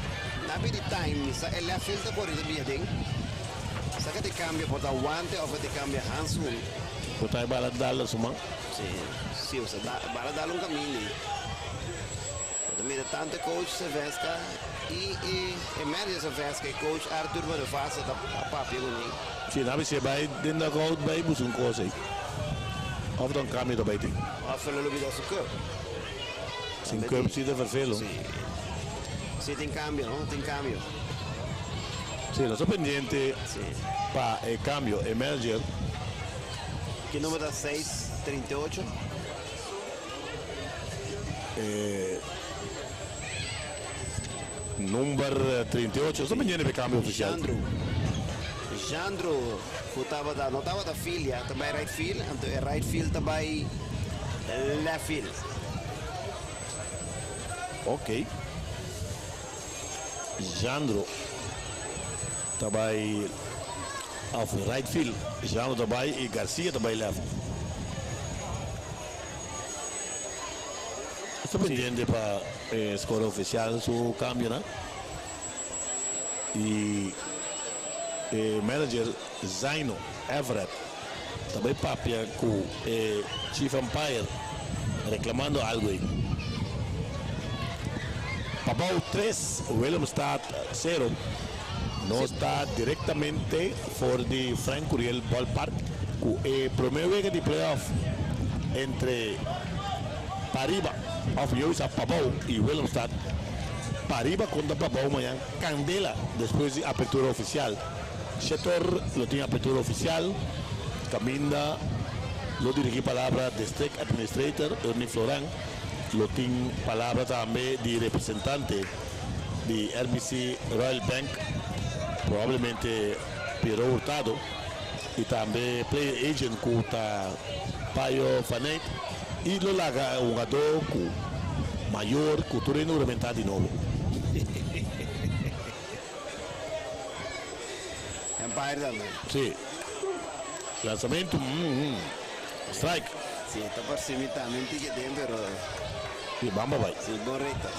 nan a pidi time mi sa e left field ta kore ta bia den. Sa ke te kambia por ta wante of te kambia handschoen. Por ta e bala dal su man. Si, si o sa bala dal un kaminda. Bo ta mira tanto e coach Seveska y e e manager Seveska y coach Arthur Bonifácio ta a papia ku mi. Si, nan bisa e bai den dugout bai buska un kos ei. Of ta un kambio ta bai tin. Of el a lubida su cup. Sin cup si ta vervelo. Si. Si tin kambio no, tin kambio. Si, nos ta pendiente pa e cambio, e manager. Ki number ta seis 38? E number 38, nos ta pendiente pa e cambio oficial. Jandro, Jandro ku tabata, no tabata filia, ta bai right field, anto e right field ta bai left field. Ok. Jandro ta bai of right field. Jandro ta bai y Garcia ta bai left. Esta pendiente pa e score oficial su cambionan. Y e manager Zaino Everett ta bai papia cu e chief umpire reclamando algo ey. Pabao tres, Willemstad sero. Nos ta directamente for di Frank Curiel Ballpark cu e prome wega di playoff entre Pariba of mihor bisa Pabao y Willemstad. Pariba contra Pabao mañan candela despues di apertura oficial. Shetor lo tin apertura oficial. Caminda lo dirigi palabra District Administrator Ernie Floran. Lo tin palabra tambe di representante di RBC Royal Bank, probablemente Piero Hurtado, y tambe player agent cu ta Payo Fanet. Y lo laga un hungador cu mayor cu tur hende huramenta di nobo. Empire tambe. Si. Lanzamento, strike. Si, ta parse mi tambe un tiki den, pero. Si, bamba bai. Si, bon recta.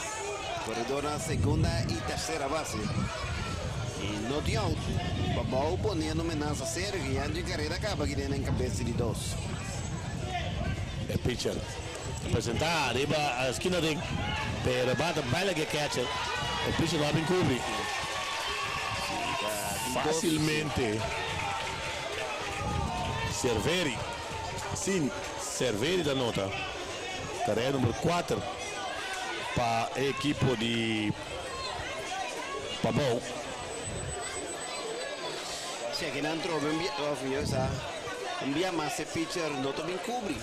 Corredor na segunda y tercera base. Y no tin out. Pabao poniendo menasa serio, que ya en carrera caba aki den cabeza di dos. E pitcher presenta ariba a skina den, pero bata baila que catcher. E pitcher no a bin cubri. Facilmente. Cerveri. Sin Cerveri da nota. Carrera number 4 pa ekipo di Pabao. Si, aki nan trobe un bia, of yo sa, un bia mas e pitcher no ta bin cubri.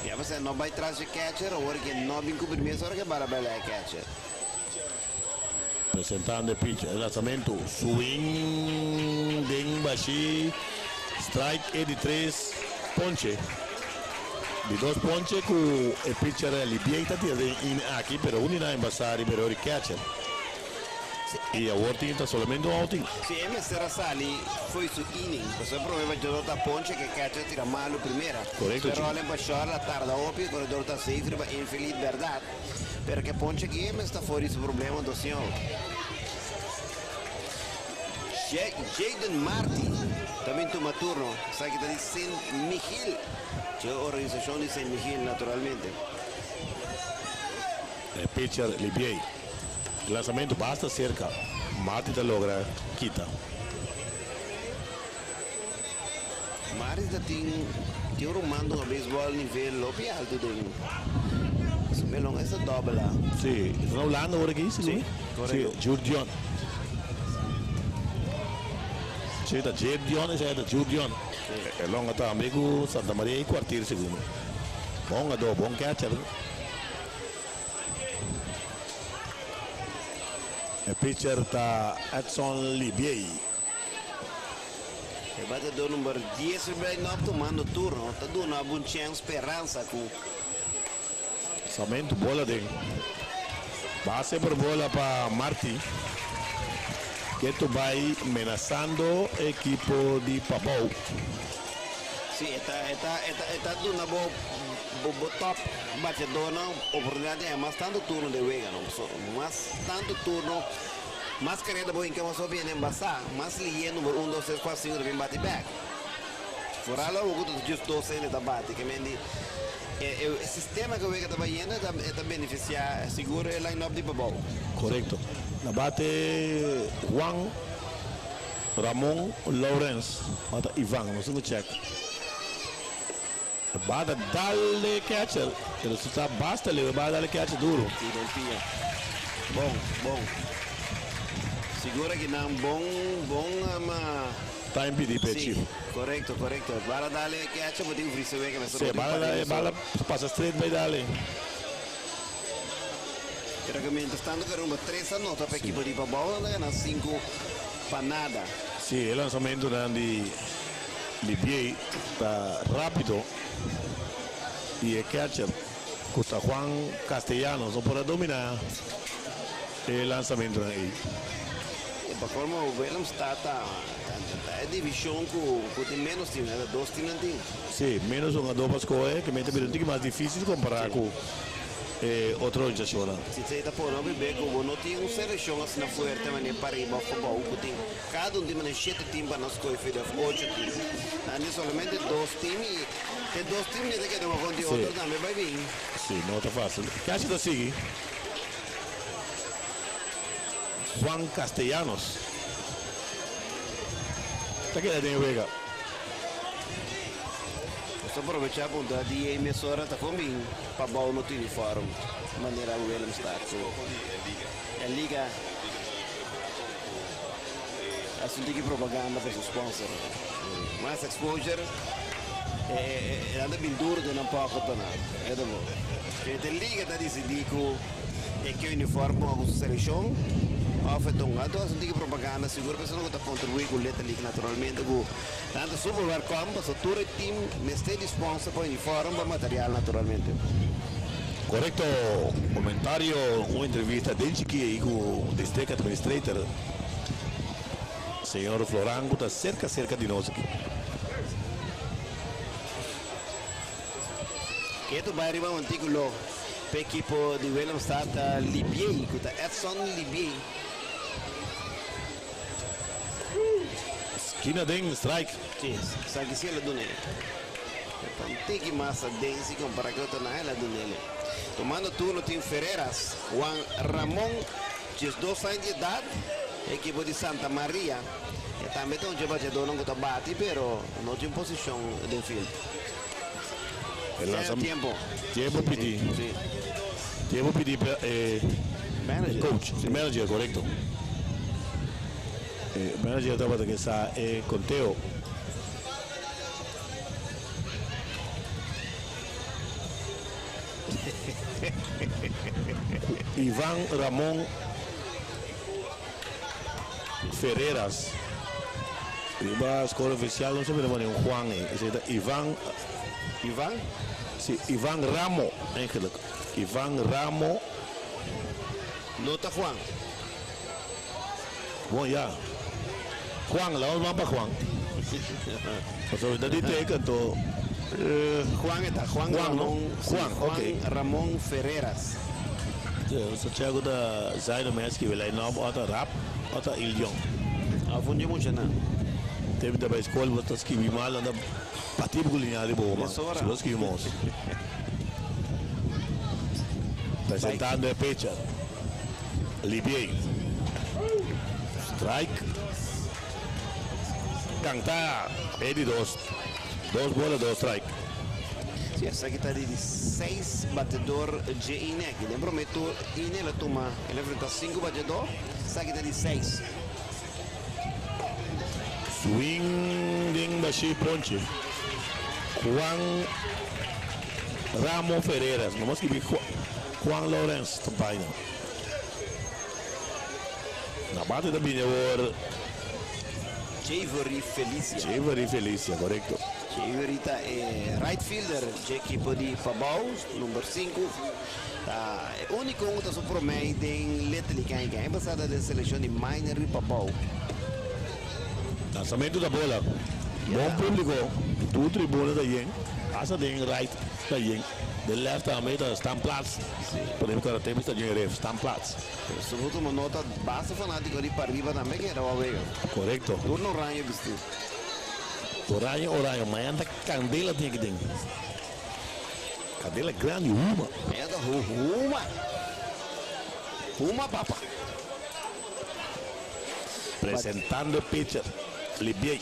Ya bo no bay tras di catcher, ora cu no bin cubri mes ora cu bala bay e catcher. Presentando e pitcher, e lanzamento, swing, den bashi, strike e di tres ponche. Di dos ponche cu e pitcher Libier ta tira in aki, pero un na embasari, pero e catcher. Y awor tin ta solamente un outing. Si, e mester a sali for di su inning. Bo problema cu ta ponche cu catcher tira malo primera. Correcto. Pero Chief. ela embaixou, ela tarda opi, o corredor ta safe, pa infeliz berdad. Pero cu ponche aki ta for di su problema do señor. Jaden Marty tambe tuma turno. Sabe cu ta di St. Michiel. E organisacion di St. Michiel, naturalmente. E pitcher Libier. Lanzamento basta cerca. Marty ta logra kita. Marty ta tin rumando un baseball nivel hopi halto den. Su melon ta dobel lá. Si, ta na Hulanda awor aki, Si, correcto. Si, Jurdion. Si, ta Jurdion, esey ta Jurdion. E longa tambe cu Santa Maria y Kwartier segundo. Bon ado, bon catcher. E pitcher ta Edson Libier. E batedor number 10 line-up tumando turno. Ta dando un chance speransa cu Lanzamento bola den. Base por bola pa Marty. Cu ta bay menasando ekipo di Pabao. Si, ta dando bo bo top batedor no oportunidad e mas tanto turno di wega, no? So, mas tanto turno, mas carrera bo inca mas bin embasa, mas liye number 1, 2, 3, 4, 5 bin bate back. Vooral ook dat just dos ainda ta bate, kiermen e sistema cu wega ta bayendo ta beneficia sigur e line-up di Pabao. Correcto. Na bate Juan Ramon Lawrence. Mata Ivan, no sé check. Bata dale catcher. Pero si ta basta le va dale catcher duro. Si, den pia. Bon, bon. Sigura cu no bon, bon, ma Time pidi pe Si, chief. Correcto. Bala dale catcher, bo tin ofrece wega, mas Si, bala, bala pasa straight bay dale. Pero cu mientras tanto, cu rumbo 3 anota pa ekipo di Pabao, nan gana 5 pa nada. Si, e lanzamento di Libier ta rapido. Y e catcher, cu ta Juan Castellanos, no por domina e lanzamento ey. E pa forma o Willemstad ta e division cu tin menos team, ne? Dos team nan tin. Si, menos un dos pa scohe, cu ta un poco mas dificil compara cu otro organisacion. Si bo ta por no bebe cu no tin un seleccion asina fuerte, mas pa ariba futbol, cu tin cada un team tin shete team pa nos scohe, ocho team. Nan solamente dos team y e dos team ta keda cu otro tambe bay bin. Si, no ta facil. Casi ta sigui. Juan Castellanos. Ta keda den wega. So aprovecha pa di emisora ta con bin Pabao no tin uniform manera Willemstad. So, e liga. Hasi un tiki propaganda pa su sponsor. Mas exposure e nan ta bin duro den nan pocket pa nan. E ta bon. E liga ta disidí ku e ke uniform ponga ku su selekshon òf e ta un. Anto hasi un tiki propaganda sigur pa esnan ku ta kontribuí ku Little League naturalmente ku nan ta super welkom pasobra tur e team mester di sponsor pa uniform pa material naturalmente. Korekto. Komentario un entrevista den chikí ei ku District Administrator. Señor Floran cu ta cerca cerca di nos aki. Ketu bai riba un articulo p'e ekipo di Willemstad ta Libiey cu ta Edson Libiey. Skina den strike. Si, esaki si el a dun'e. E ta un tiki mas aden si compara cu otro nan el a dun'e. Tomando turno tin Ferreras, Juan Ramon. 12 aña di edat, e ekipo di Santa Maria. E tambe ta un dje bateadornan ku ta bati pero no tin posishon den field. E lansa Tiempo. Tiempo pidi. Si. Tiempo pidi pa e Manager. coach, e manager, korekto. E manager tabata ke sa e konteo. Ivan Ramon Ferreras. Riba score oficial no se mira pone un Juan ey. Esey ta Ivan. Ivan? Si, Ivan Ramo eigenlijk. Ivan Ramo. No ta Juan. Bon ya. Juan, laat ons maar pa Juan. Pasobra ta di teken anto. Juan e ta, Juan Juan, no? Ramon, sí, Juan, Juan ok. Ramon Ferreras. Sí, nos ta check ku ta Zaino mes skibi line up o ta rap o ta Ildion. Afundi muchanan. Tempu ta bai skol bo ta skibi mal nan ta bati bo ku liña riba bo man Mesora. si bo skibi mos. Presentando e pitcher. Libiey. Strike. Canta e di dos. Dos bola, dos strike. Si, esaki ta di di seis batedor dje ineki. Den prome tur ine el a tuma, el a enfrenta sinku batedor, esaki ta di seis. Swing den bashi ponche. Juan Ramo Ferreras. No mas skibi Juan Lawrence ta baina. Na bate ta bini awor. Javery Felicia. Javery Felicia, korekto. Javery ta e right fielder dje ekipo di Pabao, number sinku. Ta e úniko ku ta su promei den Little League aña aña pasada den selekshon di minor di Pabao. Lansamentu ta bola. Bon públiko, tur tribuna ta yen, hasta den right ta yen. Den left tambe ta standplaats. Por ejemplo, kada tempo sta djen ref, standplaats. Pero su bo tuma nota, basta fanatico di pariba tambe keda wou wega. Korekto. Tur na oranje bisti. Oranje, oranje. Mañana ta kandela tin aki den. Kandela grandi, huma. Mañana ta huma. Huma papa. Presentando e pitcher, Libiey.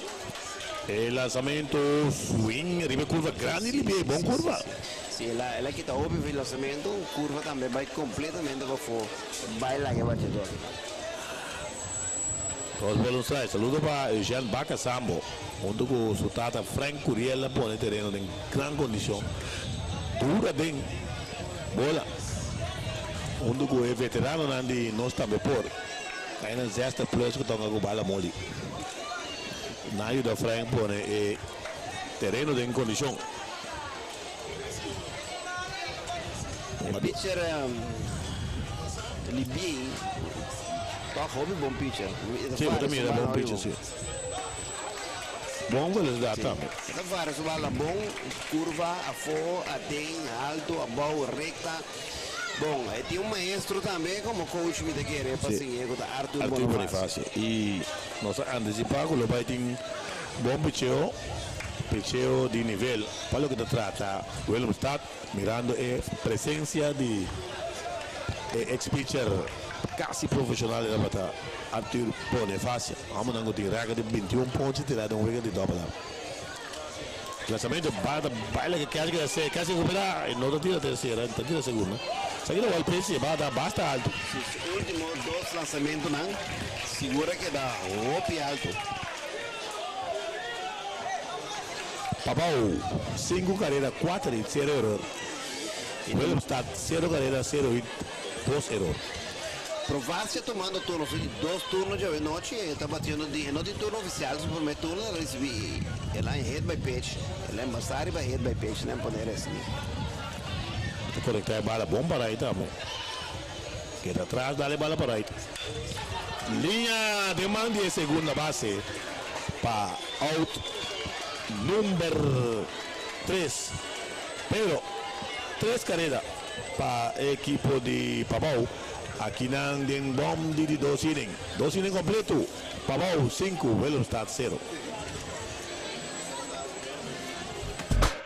E lansamento, swing riba e curva grandi Libiey, bon curva. Si, el a el a kita hopi fi lansamento, curva tambe bai completamente pafó, bai laga e batedor. Dos bola un strike. Saludo pa Eugène Baca Sambo hunto cu su tata Frank Curiel a pone tereno den gran condicion. Dura den bola hunto cu e veteranonan di Nos Tambe Por. Aina zestig plus cu tonga cu bala moli. Nan a yuda Frank pone e tereno den kondishon. E pitcher Libiey tòg hopi bon pitcher. Sí, bo ta mira bon pitcher, sí. Bon velosidat tambe. E ta varia su bala bon, kurva, afó, aden, alto, abou, rekta. Bon, e tin un maestro tambe komo coach mi ta kere pa siñ'é ku ta Arthur Arthur Bonifacio. Bonifacio. I nos a antisipá ku lo bai tin bon picheo, picheo di nivel pa loke ta trata Willemstad, mirando e presensia di e ex pitcher kasi profeshonal e tabata Arthur Bonifacio. Hòmbernan ku tin rèkòrt di 21 ponchi tirá den un wega di dòbel A. Lanzamento bata baila ke catcher keda se casi recupera y no ta tira tercera, ta tira segunda. Esaki ta wild pitch y e bala ta basta alto. Su ultimo dos lanzamentonan sigur a keda hopi alto. Pabao, sinku karera, kuater hit, sero eror. Willemstad, sero karera, sero hit, dos eror. Provacia tumando turno, su di dos turno djawe nochi, e ta batiendo di, e no tin turno oficial, su primer turno el a ricibi, el a hit by pitch, el a embasa riba hit by pitch, nan poner esni. Ta conecta e bala bon pa right tambe. Keda atras, dale bala pa right. Liña den man di e segunda base pa out number tres. Pero tres careda pa e ekipo di Pabao. Akinan den bom di di dos inning. Dos inning completo. Pabao sinku, Willemstad sero.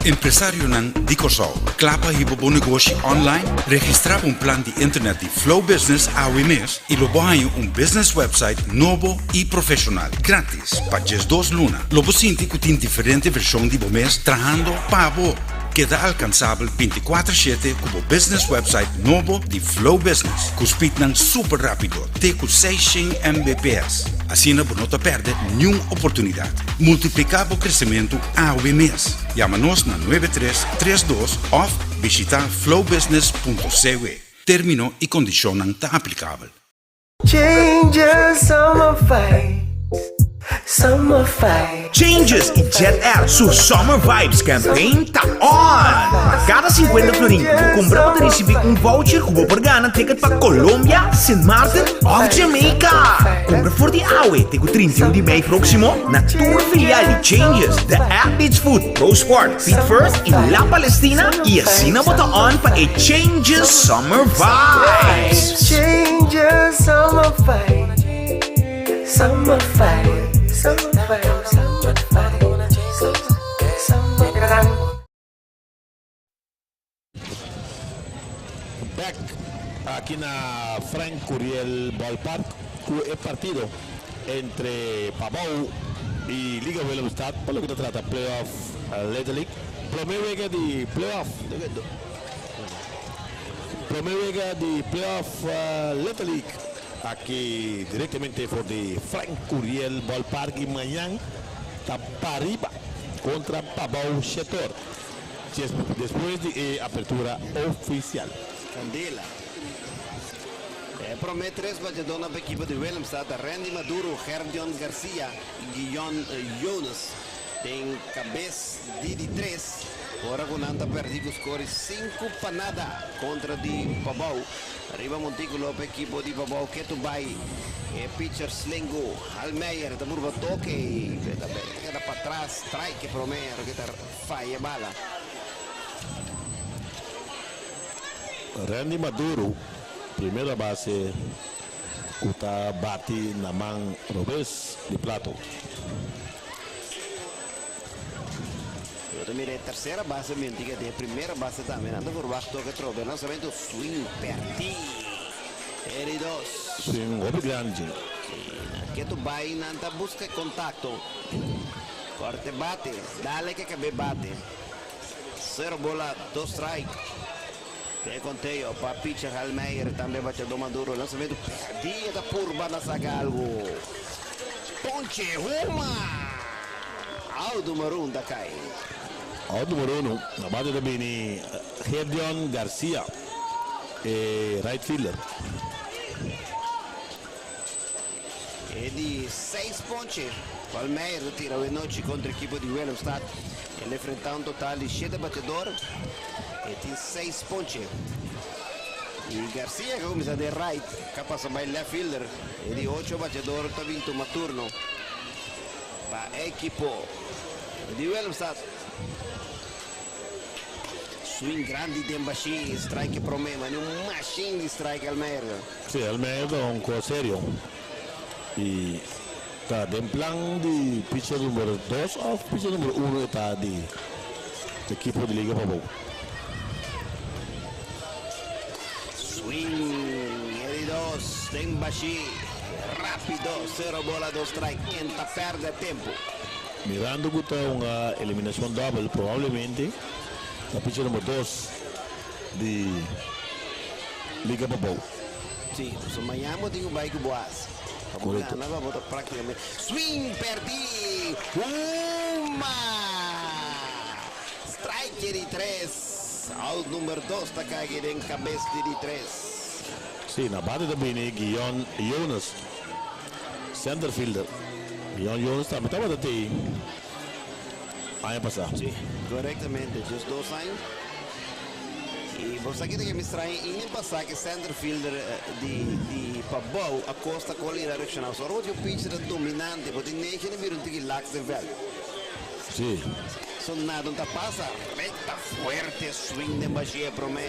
Empresarionan di Kòrsou, kla pa hiba bo negoshi online? Registrá pa un plan di internet di Flow Business awe mes i lo bo haña un business website nobo i profeshonal, gratis, pa 12 luna. Lo bo sinti ku tin diferente vershon di bo mes trahando pa bo. Keda alkansabel 24/7 ku bo business website nobo di Flow Business, ku speednan super rápido te ku 600 Mbps. Asina bo no ta pèrdè niun oportunidat. Multipliká bo kresementu awe mes. Yama nos na 9332 òf bishitá flowbusiness.cw. Término i kondishonnan ta aplikabel. Changes summer vibes, summer vibes. Changes i Jet Air su Summer Vibes campaign ta on! Pa kada 50 florin ku bo kumpra bo ta risibí un voucher ku bo por gana ticket pa Colombia, Sint Maarten òf Jamaica! Kumpra for di awe te ku 31 di mei próksimo na tur filial di Changes, The Athlete's Foot, Pro Sport, Feet First i La Palestina i asina bo ta on pa e Changes Summer Vibes! Changes summer vibes, summer vibes, summer vibes, summer vibes, summer vibes. Back aki na Frank Curiel Ballpark ku e partido entre Pabao i Liga Willemstad pa loke ta trata playoff Little League. Prome wega di playoff Prome wega di playoff Little League aki direktamente for di Frank Curiel Ballpark i mañan ta Pariba kontra Pabao Shetor. Despues di e apertura ofisial. Candela. E prome tres bateadónan pa ekipo di Willemstad ta Randy Maduro, Gerdion Garcia i Guion Jonas. Den kabes di di tres, ora ku nan ta pèrdí ku skor di 5-0 kontra di Pabou. Riba montíkulo pa ekipo di Pabou ketu bai e pitcher Slingo Halmeyer ta purba toke i ta keda patras, strike e prome ku ta Faya bala. Randy Maduro, primera base ku ta bati na man robes di plato. Yo ta mira e tersera base menti ke den e primera base tambe. Nan ta verwacht toke trobe. Lanzamento swing perdi. E di dos. Swing hopi grandi. Ketu bai nan ta buska e kontakto. Korte bate, dale ke kab'é bate. Sero bola, dos strike. Den e konteo pa pitcher Halmeijer, tambe bateadó Maduro. Lanzamentu pèrdí, e ta purba na saka algu. Ponche, huma! Out numero un ta kai. Out numero uno, na bate ta bini Gedeon Garcia, e right fielder. E di seis ponche Palmeiras ta tira awe nochi kontra ekipo di Willemstad. El enfrentá un total di shete bateador. E tin seis ponche. I Garcia ku a kuminsá den right ka pasa bai left fielder. E di ocho bateador ta bin tuma turno pa e ekipo di Willemstad. Swing grandi den bashí, strike e promé, ma ni un mashin di strike Almeida. Sí, Almeida ta un kos serio i ta den plan di pitcher number dos òf pitcher number uno e ta di ekipo di Liga Pabou. Swing e di dos den bashí, rápido, sero bola dos strike, ken ta pèrdè tempu. Mirando ku ta un eliminashon dòbel probablemente ta pitcher number dos di. Liga Pabou. Si, so mañan bo tin ku bai ku bo as. Pa bo Korekto. gana pa bo ta práktikamente. Swing pèrdí! Huma! Strike di tres. Out number dos ta kai den kabes di di tres. Si, na bate ta bini Guion Jonas, center fielder. Guion Jonas tambe tabata tei aña pasá. Si, korektamente, just dos aña. I bo sa kita ke mi straña inen pasá ke center fielder di di Pabou Acosta kol ira reakshoná. So ora bo tin un pitcher ta dominante, bo tin negen di bira un tiki laks den vèlt. Si. So nada no ta pasa. Recta fuerte swing den bashia prome.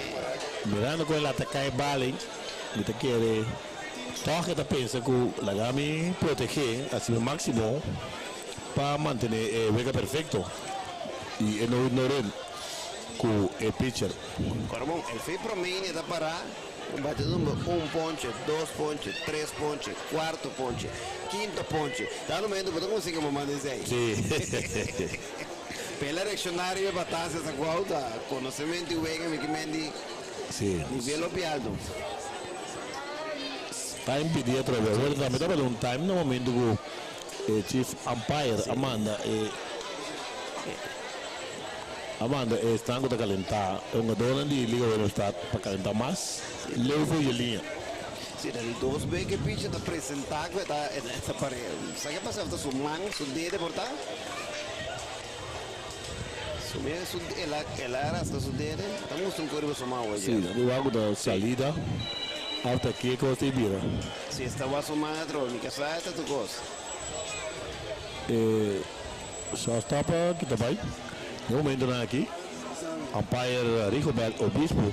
Mirando cu el ataca e bal ey, mi ta kere toch e ta pensa cu laga mi protege haci mi maximo pa mantene e wega perfecto y e no no run cu e pitcher. Ora bon, el fe prome y ta para. Un bate number un ponche, dos ponche, tres ponche, cuarto ponche, quinto ponche. Ta un momento bo ta consigue mo manda esey. Sí. Pela reacciona riba e batasa esa cuau ta conocemento y wega mi ki men di Sí. nivel hopi alto. Time pidi atrobe. Awor tambe tabata un time na momento cu e chief umpire a manda e A manda e esnan ku ta kalentá e hungadónan di Liga Willemstad pa kalentá mas leu for dje liña. Si, ta di dos be ku e picher ta presentá ku e ta e ta pare. Sa ke pasa? Ta su man, su dede por ta? Su mira su el a el a rasca su dede. Ta mustra un kos riba su man awe Si, dje. ta wak ku ta salida òf ta ke kos ta e bira. Si, e sta wak su man atrobe. Mi ke sa e ta tur kos. E shortstop ki ta bai. Den momentonan aki umpire Rigobert Obispo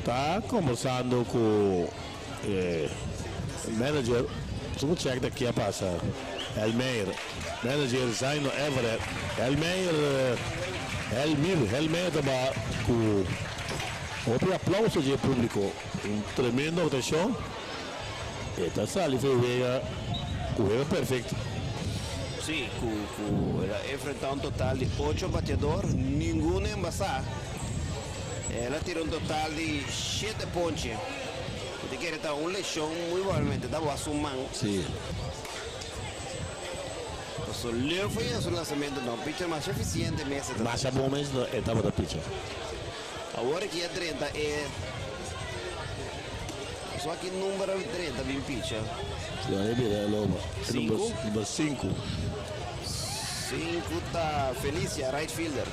ta kombersando ku e manager. Su por check ta ke a pasa. Elmeir, manager Zaino Everett. Elmeir, Elmir, Elmeir ta ba ku hopi aplauso dje publiko. Un tremendo aktuashon. E ta sali for e wega ku wega perfekto. Sí, ku ku el a enfrentá un total di ocho bateador, ningun embasá. El a tira un total di shete ponche. Mi ta kere ta un leshon muy probablemente ta wak su man. Sí. Paso leu for yega su lansamento no. Picher masha efisiente mes e ta. Masha bon mes e tabata picher. Awor aki a drenta e. So aki number a drenta bin picha. Si a bira e loba. Sinku. Number sinku. Sinku ta Felicia, right fielder.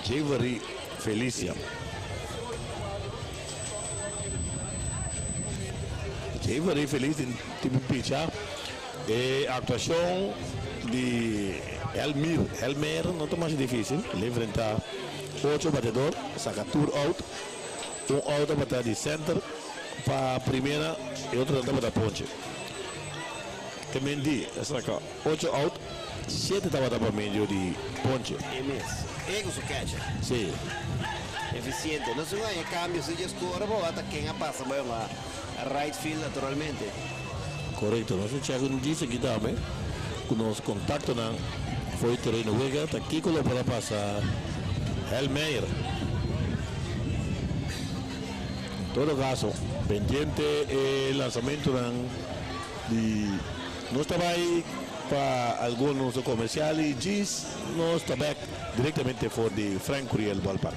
Jevery Felicia. Jevery Felicia tin bin picha. E actuacion di Elmir, Elmer no ta masha dificil. El enfrenta ocho batedor, saca tur out. Un out tabata di center pa primera y otro tabata ponche. Te men di a saca ocho out, siete tabata pa medio di ponche. E mes. E cu su catcher. Si. Eficiente. No si un haña cambio si dje score bo ata ken a pasa bai un right field naturalmente. Correcto. Nos a check un dice aki tambe cu nos contactonan for di tereno wega ta kico lo por a pasa Helmeyer. En todo caso, pendiente e lanzamentonan di nos ta bay pa algun nos comercial y djis nos ta back directamente for di Frank Curiel Ballpark.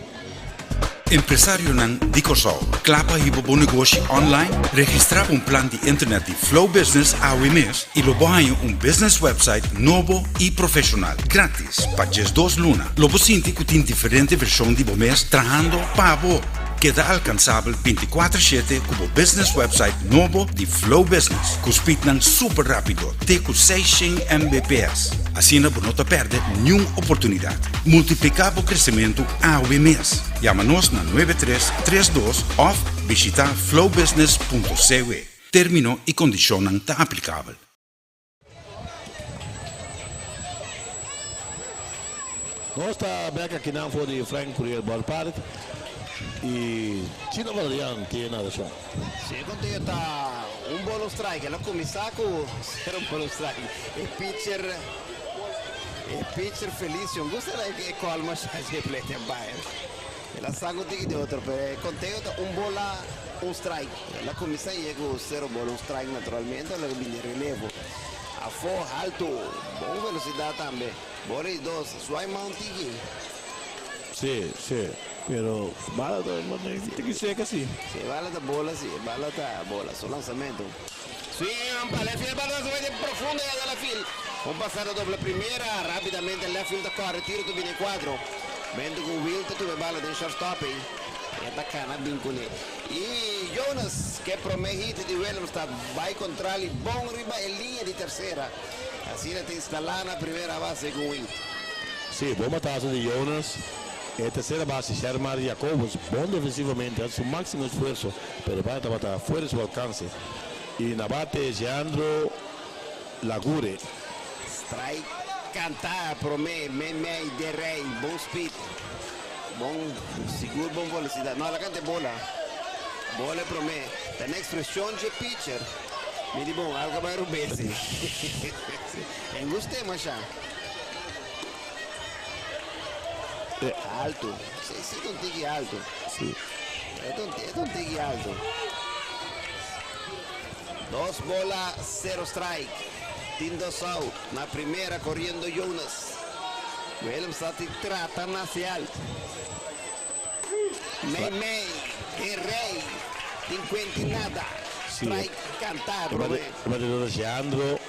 Empresarionan di Kòrsou, kla pa hiba bo negoshi online? Registrá pa un plan di internet di Flow Business awe mes i lo bo haña un business website nobo i profeshonal, gratis, pa diesdos luna. Lo bo sinti ku tin diferente vershon di bo mes trahando pa bo. Keda alkansabel bintikuater shete ku bo business website nobo di Flow Business, ku speednan super rápido te ku seishent Mbps. Asina bo no ta pèrdè niun oportunidat. Multipliká bo kresementu awe mes. Yama nos na nuebe tres tres dos òf bishitá flowbusiness punto cw. Término i kondishonnan ta aplikabel. Nos ta bek akinan for di Frank Curiel Ballpark y Chino Valerian tin e narashon. Si e conteo ta un bolo strike, el a cuminsa cu ser un bolo strike. E pitcher, e pitcher Felicio, gusta e call masha dje play umpire. El a saca un tiki di otro, pero e conteo ta un bola. un strike. El a kuminsá yega ku sero bola un strike naturalmente, el a bini relevo. Afó haltu, bon velosidat tambe. Bola di dos, Swai Mount tiki. Sí, sí, pero bala ta tiki seka sí. Sí, bala ta bola sí, bala ta bola. Su lansamentu. Swing pa left field, bala ta bai den profundo ya den left field. Un pasada dobla primera, rapidamente left field ta kòre, tiro ta bini kuadro. Momento ku Will ta tuma e bala den shortstop ei, e ta kana bin kuné. I Jonas ke promé hit di Willemstad bai kontrali bon riba e liña di tersera. Asina ta instalá na primera base ku un hit. Sí, bon batazo di Jonas. E tersera base Shermar Jacobus bon defensivamente hasi su máksimo esfuerso pero e bala tabata fuera di su alkanse. I na bate Jeandro Lagure. Strike kantá promé meimei de Rey bon speed bon sigur bon velosidat no ala kanta e bola bola e promé ta na ekspreshon dje pitcher mi di bon algo a bai rubes en gust'é masha. Alto. Si, si ta un tiki alto. Si. E ta un, e ta un tiki alto. Dos bola, cero strike. Tin dos out. Na primera corriendo Jonas. Willemstad tin trata na haci alto. Mei mei, e rey tin cuenta y nada. Si. Strike canta, E prome. bate, e batedor ta Jeandro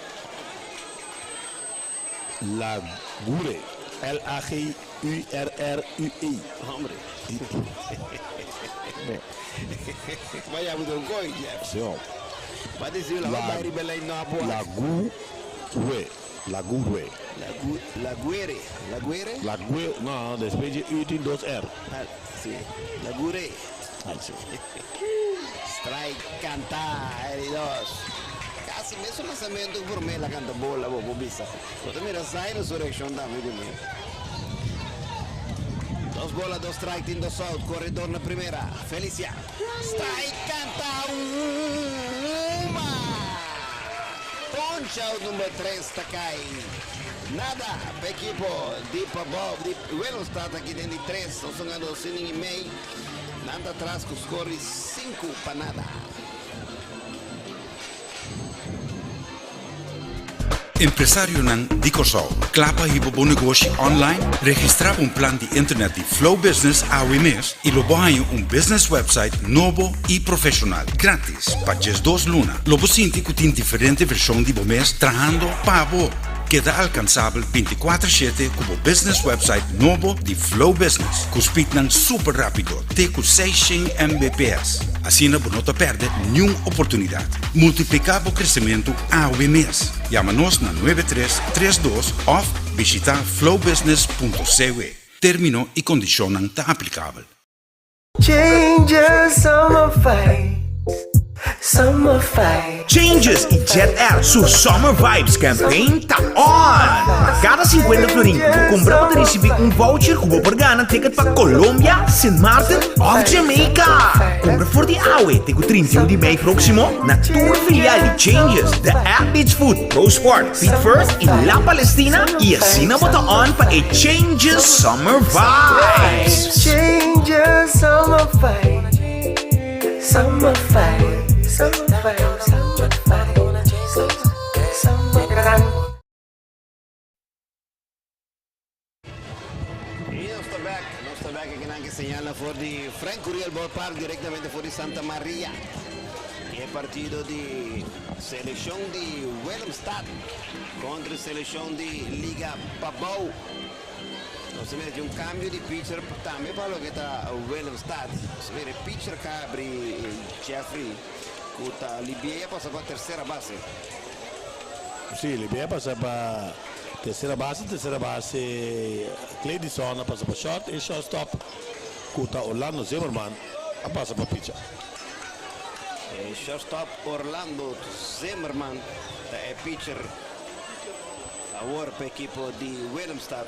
Lagure, L-A-G-U-R-R-U-E. Hombre. Vaya bu don koi, Jeff. Sí, hombre. Ba disi la La- ba riba lei no apo. Lagure. Lagure. Lagu Laguere. Laguere? Lague, no, despues di U tin dos R. Ah, sí. Lagure. Ay, sí. Strike canta, eri dos. Casi mesun lanzamento ku promé la canta bola bo por bisa. Bo ta mira Zaino su reaccion tambe ku mi. Dos bola, dos strike, tin dos out. Corredor na primera. Felicia. Strike canta uma. Punch out number tres ta kai. Nada pa ekipo di Pabou di Willemstad aki den di tres. Nos ta gana dos inning y mei. Nan ta atras ku skor di 5-0. Empresarionan di Kòrsou, kla pa hiba bo negoshi online? Registrá pa un plan di internet di Flow Business awe mes i lo bo haña un business website nobo i profeshonal, gratis pa 12 luna. Lo bo sinti ku tin diferente vershon di bo mes trahando pa bo. Keda alkansabel 24 shete ku bo business website nobo di Flow Business, ku speednan super rápido te ku 600 Mbps. Asina bo no ta pèrdè niun oportunidat. Multipliká bo kresementu awe mes. Yama nos na 9332 òf bishitá flowbusiness.cw. Término i kondishonnan ta aplikabel. Changes summer fight, summer fight. Changes i Jet Air su Summer Vibes campaign ta on! Kada 50 florin ku bo kumpra bo ta risibí un voucher ku bo por gana ticket pa Colombia, Sint Maarten òf Jamaica! Kumpra for di awe te ku 31 di mei próksimo na tur filial di Changes, The App Beach Food, Pro Sport, Feet First i La Palestina i asina bo ta on pa e Changes Summer Vibes! Changes summer fight, summer fight, summer fight, summer fight, summer fight. I nos ta bek, nos ta bek akinan ke señala for di Frank Curiel Ballpark direktamente for di Santa Maria. E partido di selekshon di Willemstad kontra e selekshon di Liga Pabou. Nos ta mira tin un kambio di pitcher tambe pa loke ta Willemstad. Nos ta mira e pitcher ka abri Jeffrey ku ta Libier a pasa pa tersera base. Sí, Libier a pasa pa tersera base, tersera base Cledison a pasa pa short e shortstop ku ta Orlando Zimmerman a pasa pa pitcher. E shortstop Orlando Zimmerman ta e pitcher awor pa ekipo di Willemstad.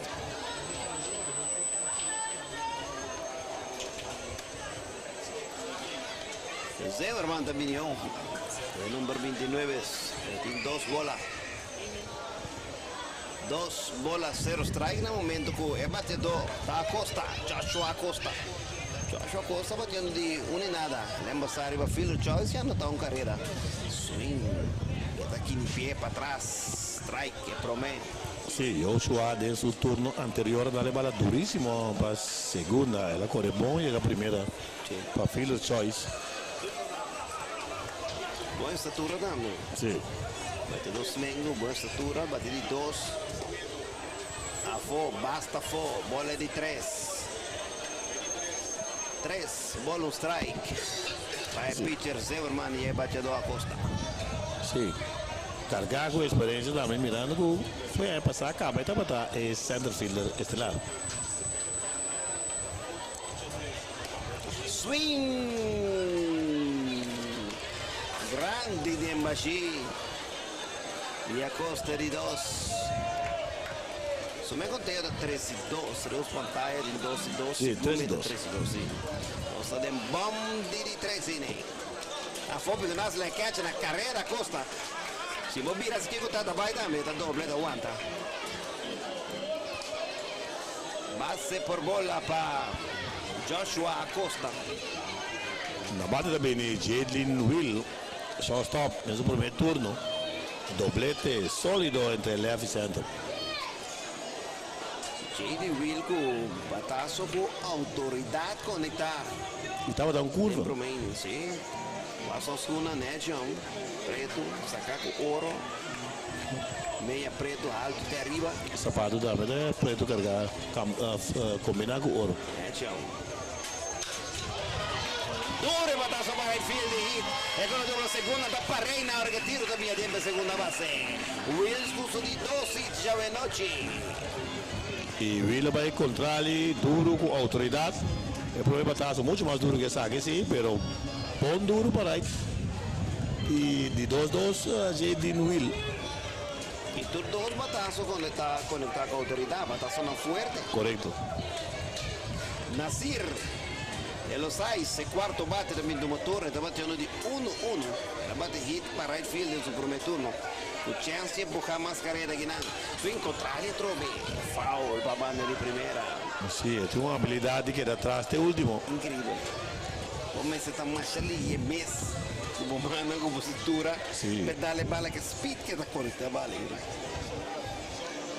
Zimmerman ta bini on. E number 29 tin dos bola. Dos bola, cero strike na momento ku e batedó ta Acosta, Joshua Acosta. Joshua Acosta batiendo di un enada. Lembra riba fielder choice ya anota un careda. Swing. Ta kini pie patras. Strike, prome. Si, Joshua den su turno anterior a dal bala durisimo pa segunda. El a core bon, yega primera pa fielder choice. Bon estatura tambe. Bate dos mengo, bon estatura, bate di dos. Afo, basta afo, bola di tres. Tres, bola un strike. Pa pitcher Zimmerman y e bateador Acosta. Si. Carga cu experiencia tambe, mirando cu foi pasa caba y tabata e center fielder estelar. Swing! Grandi di Embashi. Y Acosta di dos. So mi conteo ta 3 y 2. Reus pantalla di 2 y 2. Si, 3 y 2. 3 y 2, si. Nos den bom di 3 inning. Afo cu nas le catch na careda Acosta. Si bo bira aki cu ta bay tambe, ta doble ta wanta. Base por bola pa Joshua Acosta. Na bate tambe Jadlin Will, shortstop den su prome turno. Doblete solido entre left y center. JD Will cu batazo cu autoridad conecta. Y tabata dando curva. Promedio, si. Pasa una Nation, preto, saca cu oro. Meia preto, halto te ariba. Sapato tambe, ne? Preto carga, combina cu oro. Nation. Duro batazo pa right field di hit. E con la segunda da Reina, ora cu tiro tambe den segunda base. Wills puso di dos hits ya anochi. Y Will a bay contrale duro cu autoridad. E prome batazo mucho mas duro cu esaki, si, pero bon duro pa right. Y di 2-2, Jadlin Will. Y tur dos batazo conecta, conecta cu autoridad, batazo no fuerte. Corecto. Nasir Elosais, cuarto bate tambe di motor, ta batiendo di 1-1. El a bate hit pa right field den su prome turno. E chance di empuha mas careda aki no. Swing contrario trobe. Foul pa banda di primera. Si, tin un habilidad cu ta atras te ultimo. Increibel. Cuminsa ta mas ali e mes. Como mano, como cintura. Pedale bala cu speed cu ta conecta bala.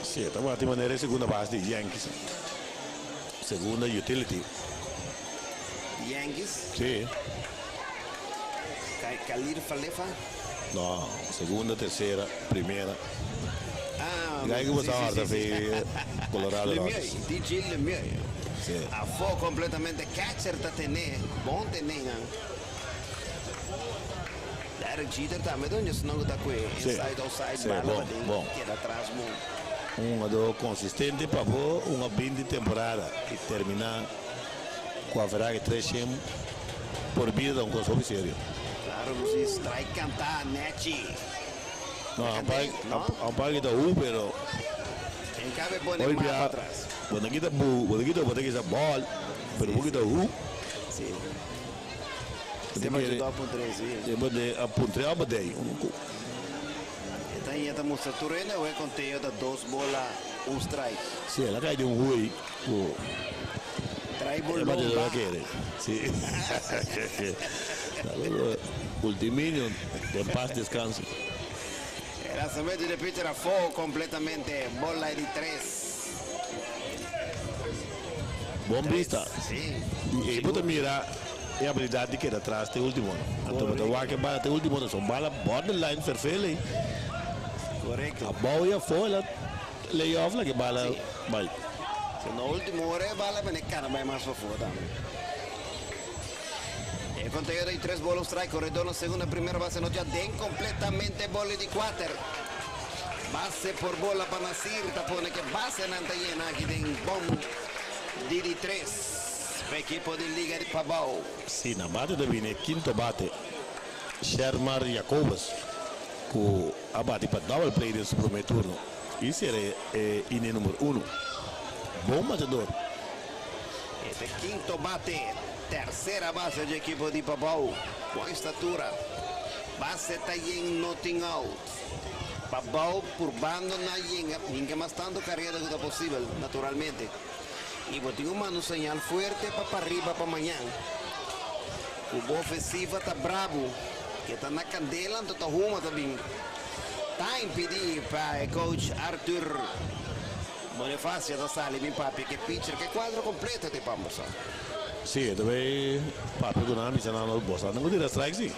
Si, ta di manera segunda base di Yankees. Segunda utility. Yankees. Si. Kalir Falefa. No, segunda, tercera, primera. Ah, Gai cu bo ta Colorado Lemieux, Rockies. DJ Lemieux. Si. Afo completamente catcher ta tene, bon tene, ne? Derek Jeter tambe, unda no ta cu inside outside bala bon, bon. Keda atras bon. Un hungador consistente pa un 20 temporada y termina cu average 300 por bida un cos serio. Claro, si strike canta Nechi. No, No? umpire ta U, pero En cambio pone hoy mas ya pa atras. Bo kita bu, bo kita bo kita ball, pero bo kita U. Si. Bo ta puntra, si. Bo di puntra ba dei. Anto, ta mustra tureno, e conteo ta dos bola, un strike. Si, el a cay den un hui. Trae E bolón. bate da kere. Si. Ultiminio, en paz descanse. El lanzamiento de pitcher afo completamente. Bola di tres. Bon vista. Y bo ta mira e habilidad di keda atras te ultimo. Anto, bo ta wak bala te ultimo, son bala borderline verveling. Corecto. A boia foi lay off la cu bala bay. Si, na ultimo ora bala bene cara bay mas pafo tambe. E conteo di tres bola strike, corredor na segunda, primera base, no ya den completamente bola di cuater. Base por bola pa Nasir, ta pone cu base nan ta yena aki den bom di tres. Ekipo di Liga di Pabao. Si, na bate ta bin quinto bate. Shermar Jacobus cu a bate pa double play den su prome turno. Esey ta e inning number 1. Bon batedor. Este quinto bate, tercera base di ekipo di Pabao. Bon estatura. Base ta yen nothing out. Pabao purbando na yenga, ninguém mais tanto carreira que posibel, naturalmente. I bo tin ku manda un señal fuerte pa pariba pa mañan ku bo ofensiva ta brabu, ke ta na kandela anto ta huma ta bin. Ta impidi pa e coach Arthur Bonifacio ta sali bin papia ku e pitcher ku e kuadro kompleto te pambosa. Si, e ta bay papia ku nan bisa nan no bosa nan ku tira strike si.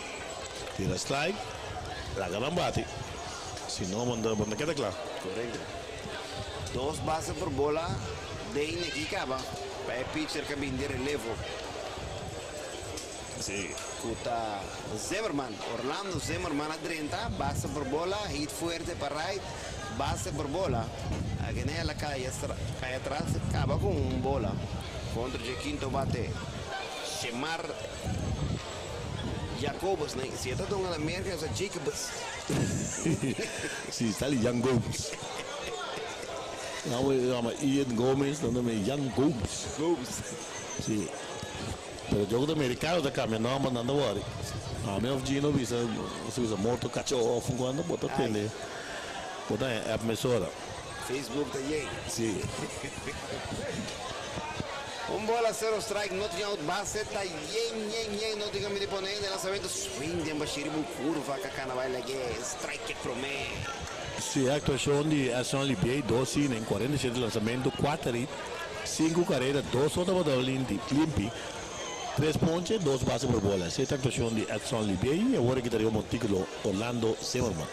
Tira strike, laga nan bati. Si no bo no keda kla. Korekto. Dos base por bola den aki kaba pa e pitcher ka bin di relevo. Si. Ku ta Zimmerman. Orlando Zimmerman a drenta, base por bola, hit fuerte pa right, base por bola. Akene el a kai kai atras kaba ku un bola kontra dje kinto bate Shemar Jacobus. Ne, si e ta duna na Merka e usa Jacobus. Si, sali Jan Gomes. Nan bo yama Ian Gomes, nan ta yama Jan Gomes. Gomes. Si. Pero djo ku ta merikano ta kambia nòmber nan ta wòri. Ami òf Gino bisa nos bisa morto kachó òf un kuantu bo ta tende bo ta haña app mesora. Facebook ta yen. Si. Un bola sero strike no tin out base ta yen yen yen no tin kaminda di pone den lansamento swing den bashir riba un kurva kakana bai lag'é strike e promé. Si e aktuashon di Edson Olivier dos inning 47 lansamento kuater hit Sinku karera, dos so tabata limpi, tres ponche, dos base por bola. Esei ta aktuashon di Edson Libiey i awor e kita riba montíkulo Orlando Zimmerman.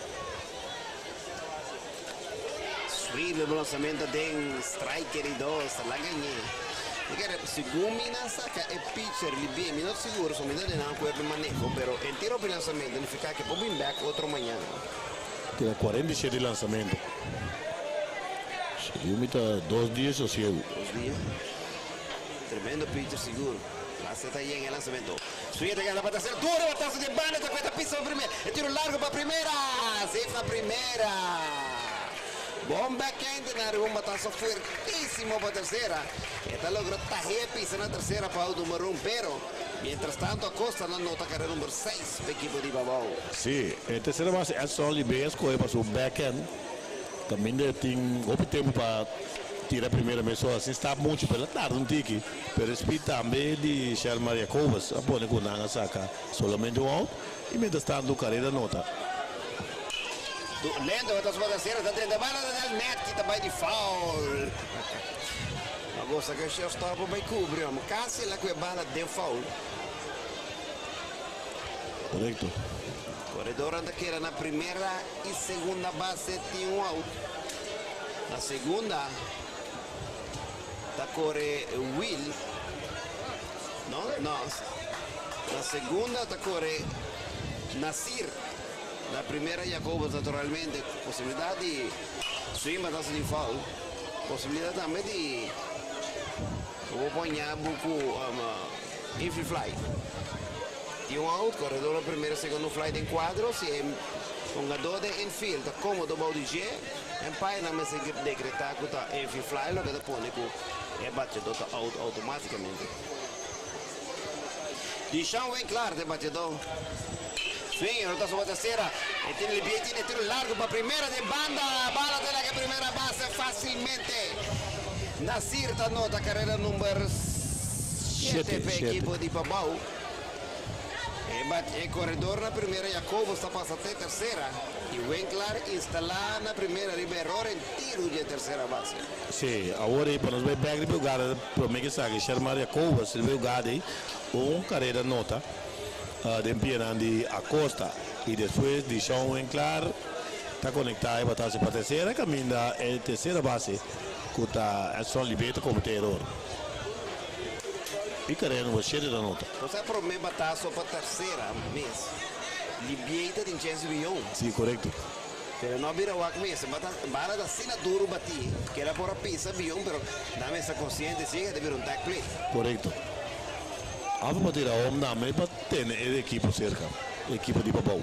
Sweet riba lansamento den striker di dos, ta laga ñe. Mi kere segun mi nan saka e pitcher Libiey, mi no ta sigur so mi no den nan kuerpo di maneho, pero e tira hopi lansamento nifiká ke por bin bek otro mañana. Tira 47 lansamento. Segun mi ta dos dia sosiegu. Dos dia. Tremendo pitcher sigur. Lase ta yen e lansamento. Swing ta gana pa tercera. Duro batazo den banda ta cueta pisa pa primera. E tiro largo pa primera. Safe na primera. Bon backhand na riba un batazo fuertisimo pa tercera. E ta logra tahea pisa na tercera pa out numero un. Pero mientras tanto Acosta na nota carrera numero 6 pa ekipo di Pabao. Si, e tercera base Edson Oliveira a scoge pa su backhand. Caminda tin hopi tempo pa tira primera mesora sin stap mucho pero el a tarda un tiki. Pero e speed tambe di Shelmar Jacobus a pone cu nan a saca solamente un out y mientras tanto careda nota. Lento ta suma tercera ta drenta bala ta dal net ki ta bay di foul. A gosa cu e shortstop a bay cubri hom casi el a cu e bala den foul. Correcto. Corredornan ta keda na primera y segunda base tin un out. Na segunda ta core Will. No, no. Na segunda ta core Nasir. Na primera Jacobus naturalmente. Posibilidad di swing batazo di foul. Posibilidad tambe di bo por ña bo cu infield fly. Tin un out, koredor na primera, segundo fly den kuadro. Si e hungadó den infield ta kómodo bou di dje, umpire nan mester dekretá ku ta infield fly, loke ta pone ku e bateadó ta out outomátikamente. Dishon Winklar ta e bateadó. Swing, e rota su tercera. E tin Libié tin e tiro largo pa primera den banda. Bala ta laga primera base fásilmente. Nasir ta nota karera number shete pa e ekipo di Pabou. E bat e koredor na primera Jacobus ta pasa te tersera i Winklar instalá na primera riba eror en tiru dje tersera base. Sí, awor ei pa nos bai bek riba e hugada prome ke saki Shermar Jacobus riba e hugada ei un karera nota den pianan di Acosta i despues Dishon Winklar ta konektá e batase pa tersera kaminda e tersera base ku ta Edson Libé ta kometé eror. I karera number shete ta nota. Nos a prome bataso pa tersera mes. Libié ta tin chens di bion. Si, korekto. Pero no a bira wak mes. Bata bala ta asina duru batí ku el a por a pisa bion, pero nan mester konsiente si e ta bira un tag play. Korekto. Alfa pa tira home tambe pa tene e ekipo serka, e ekipo di Pabou.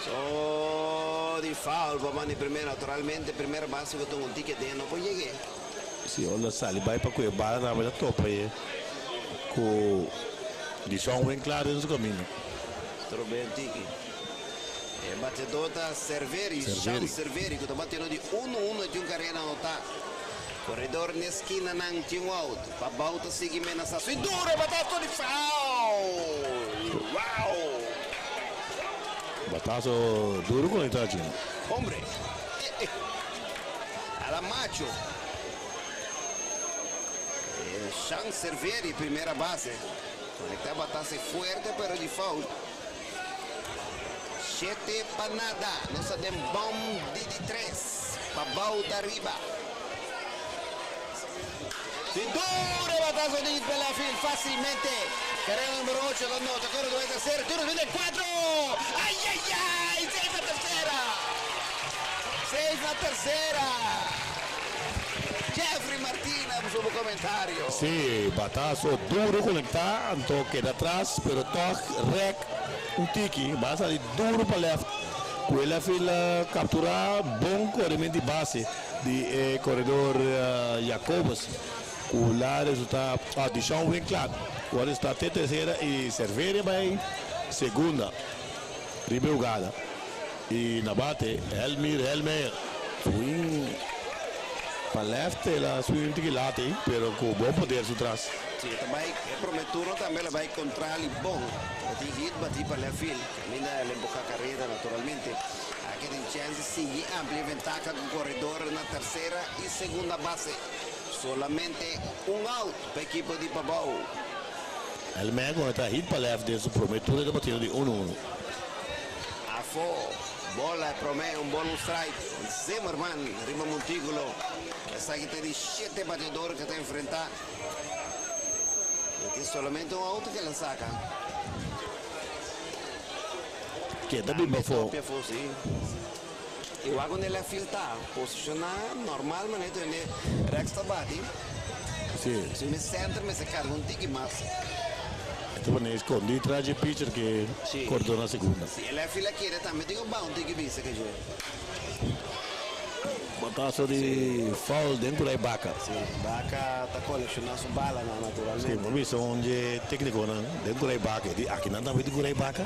So di foul pa manda primera. Naturalmente primera base ku ta un tiki aden no por yeg'é. Si ora sali bai pa ku e bala tambe ta topa e ku Dishon Winklar den su kaminda. Trobe un tiki. E batedó ta Cerveri, Sean Cerveri, ku ta batiendo di unu unu e tin un karera anotá. Koredor n'e skinanan tin un out. Pabou ta sigui menasá su duro e bataso di foul! Wow! Bataso duro konektá Gino. Hombre! Eh eh! Ala macho! E Sean Cerveri primera base. Konektá bataso fuerte pero di foul. Shete pa nada. Nos ta den bom di di tres. Pabou ta riba. Si duro batazo di hit pa left field facilmente. Carrera number ocho ta nota. Corre due tercera. Tiro viene cuatro. Ay ay ay. Safe na tercera. Safe na tercera. Jeffrey Martina su comentario. Si, batazo duro conecta, anto keda atras, pero toch rek un tiki, ba sali duro pa left. Cu e left field a captura bon correment di base di e corredor Jacobus. Cu la resulta, ah, Dishon Winklaar, cu a resulta te tercera y Cerveria bay segunda riba e hugada. Y na bate Helmir Helmeyer swing pa left el a swing un tiki lati pero cu bon poder su tras. Si, e ta bay e prome turno tambe el a bay contra li bon. E tin hit bati pa left field. Caminda el a empuha careda naturalmente. Aki tin chance di sigui amplia ventaha cu corredor na tercera y segunda base. Solamente un out pa ekipo di Pabao. Helmeyer con e ta hit pa left den su prome turno e ta batiendo di uno uno. Afó, bola e promé, un bola un strike. Zimmerman riba montíkulo. Esaki ta di shete bateador ku ta enfrentá. E tin solamente un outo ku el a saka. Keda bin Tambe pafó. topi afó, sí. I wak unda el a filtá, posishoná normal manera ta wende Rex ta bati. Sí. Si mi center mester carga un tiki mas. E ta pone escondi tras dje pitcher ke Sí. cortó na segunda. Si el a fila kere tambe tin un baha un tiki bisa ke dje. Batazo di foul den por ai Baca. Sí, Baca ta colecciona su balanan naturalmente. Sí, bo bisa un dje tecniconan den por ai Baca. E di akinan tambe tin por ai Baca.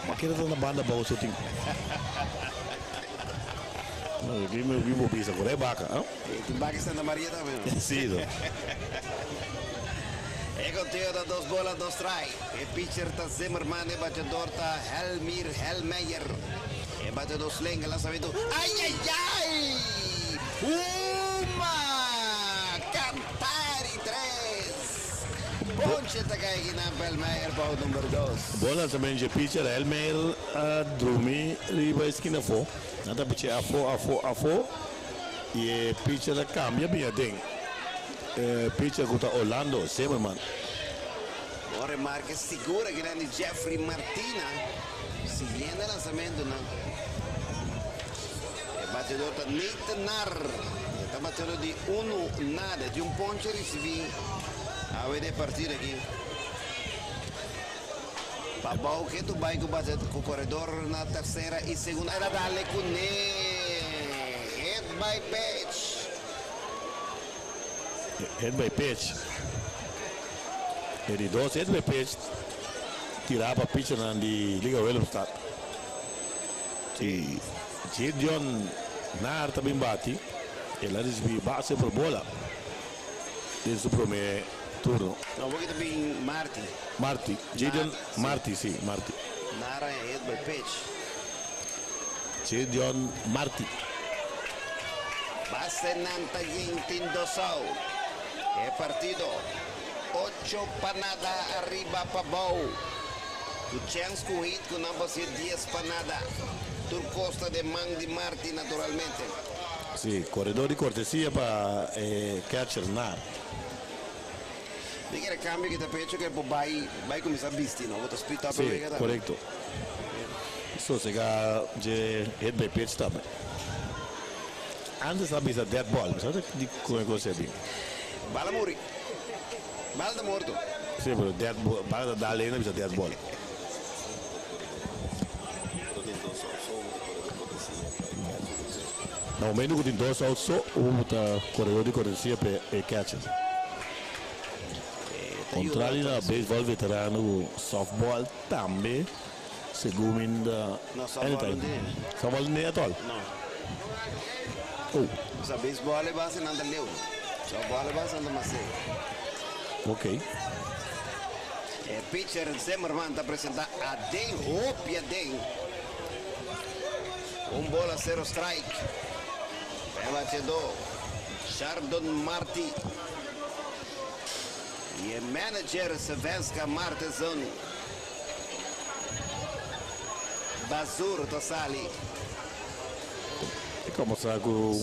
Ma kere ta na banda abou so tin. Aki mi bo bisa por ai Baca, ah. E tin Baca Santa Maria tambe, no? Sí, no. E conteo ta dos bola, dos strike. E pitcher ta Zimmerman, e bateador ta Helmir Helmeyer. E bate dos lenga lanzamiento. Ay ay ay! Uma! Cantari tres! Ponche ta cay akinan pa Elmeyer pa out number dos. Bon lanzamento dje pitcher. Elmeyer a drumi riba e skina afo. Nan ta pich'é afo, afo, afo y e pitcher a cambia bin aden. E pitcher cu ta Orlando Zimmerman. Bon remarke sigur akinan di Jeffrey Martina. Siguiendo e lanzamentonan, e bateador ta Nathan Nar. E ta bateador di unu nada. E tin un ponche ricibi awe den e partido aki. Pabou ketu bai cu bate cu coredor na tercera y segunda. El a dale cune. Hit by pitch. Hit by pitch. E di dos hit by pitch. Tirá pa pichernan di Liga Willemstad. I Gideon Naar ta bin bati. El a risibí base por bola den su promé turno. No, bo ki ta bin Marti. Marti. Gideon Marti, si, Marti. Naar a hit by pitch. Gideon Marti. Basenan ta yen tin dos out. E partido. Ocho pa nada ariba pa bou. Ku chèns ku hit ku nan por sier dies pa nada. Tur kos ta den man di Marti naturalmente. Si, koredor di kortesia pa e catcher Naar. Mi kere kambio ki ta pecho ke bo bai bai kuminsá bisti no bo ta split up e Si, wega tambe. korekto. Sosegá dje hit by pitch tambe. Antes a bisa dead ball, mi sa di kon e kos a bin. Bala muri. Bala ta morto. Sí, pero dead ball, bala ta dal ainda bisa dead ball. Na momento ku tin dos out so, un ta koredor di kortesia pa e catcher. Kontrali na beisbòl veterano ku softball tambe. Segun mi ta No, softball anytime. no tin. Softball no tin at all? No. Oh. Sa baseball e base nan ta leu. Softball e base nan ta mas cerca. Ok. E pitcher Zimmerman ta presenta aden, hopi aden. Un bola cero strike. E bateador Chardon Marti. Y e manager Svenska Martenson. Bazur ta sali. E como sa cu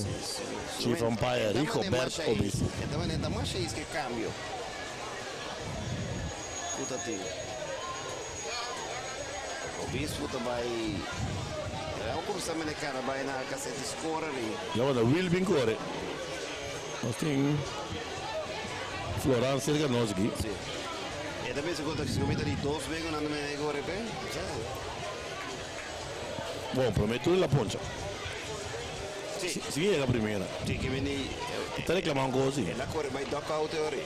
Chief Umpire Rico Bert Obis. E ta manera ta masha is ke cambio cu ta tin. Obispo ta bay e cuminsa mene cara bay na cassette scorer y. Ya wanda Will bin core. Nos tin Floran cerca nos aki. Si. E ta bisa cu ta comita di dos wego nan ta mene core pe. Bon, prome tur la poncha. Si. Si yega primera. Si ke bini. Ta reclama un cos si. El a core bay dugout e ora.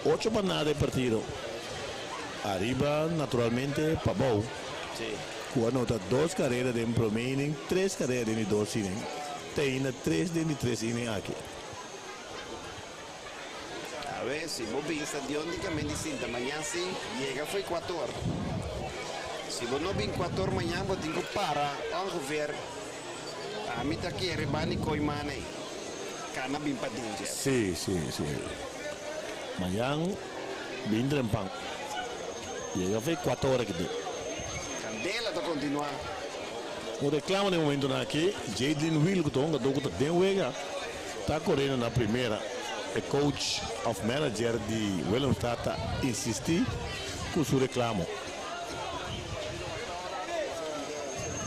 Ocho pa nada e partido. Ariba naturalmente Pabou. Si. Cu a nota dos carera den prome inning, tres carera den di dos inning. Te ainda tres den di tres inning aki. Awe si bo bin stadion di Camin di Sinta mañan si yega fo'i kuator. Si bo no bin kuator mañan bo tin ku para ongeveer ami ta kere bani koi manei kana bin paden dje. Si, si, si. Mañan bin trempan. Yega fo'i kuator aki te. Candela ta kontinua. Un reklamo den momentonan aki, Jadlin Wiel ku ta hungadó ku ta den wega. Ta corriendo na primera. E coach of manager di Willemstad ta insisti cu su reclamo.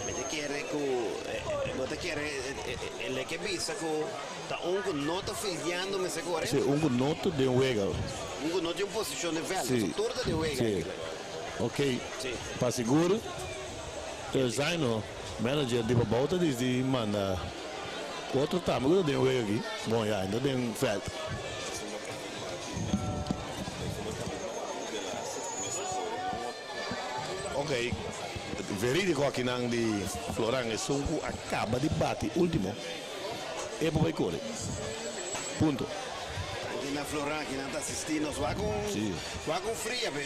Mi ta kere cu bo ta kere e leke bisa cu ta un cu no ta fildeando mester core. Si, un cu no ta den wega. Un cu no tin un posicion den veld. Si. Pasobra tur ta den wega Si. eigenlijk. Ok. Si. Pa sigur Zaino, manager di Pabou ta disdi manda. Otro tambe ku ta den wega aki. Bon ya, e ta den vèlt. Ok, verídiko akinan di Floran esun ku a kaba di bati último e por bai kore. Punto. Danki na Floran kinan ta asistí nos. Wak un Sí. wak un fria pe.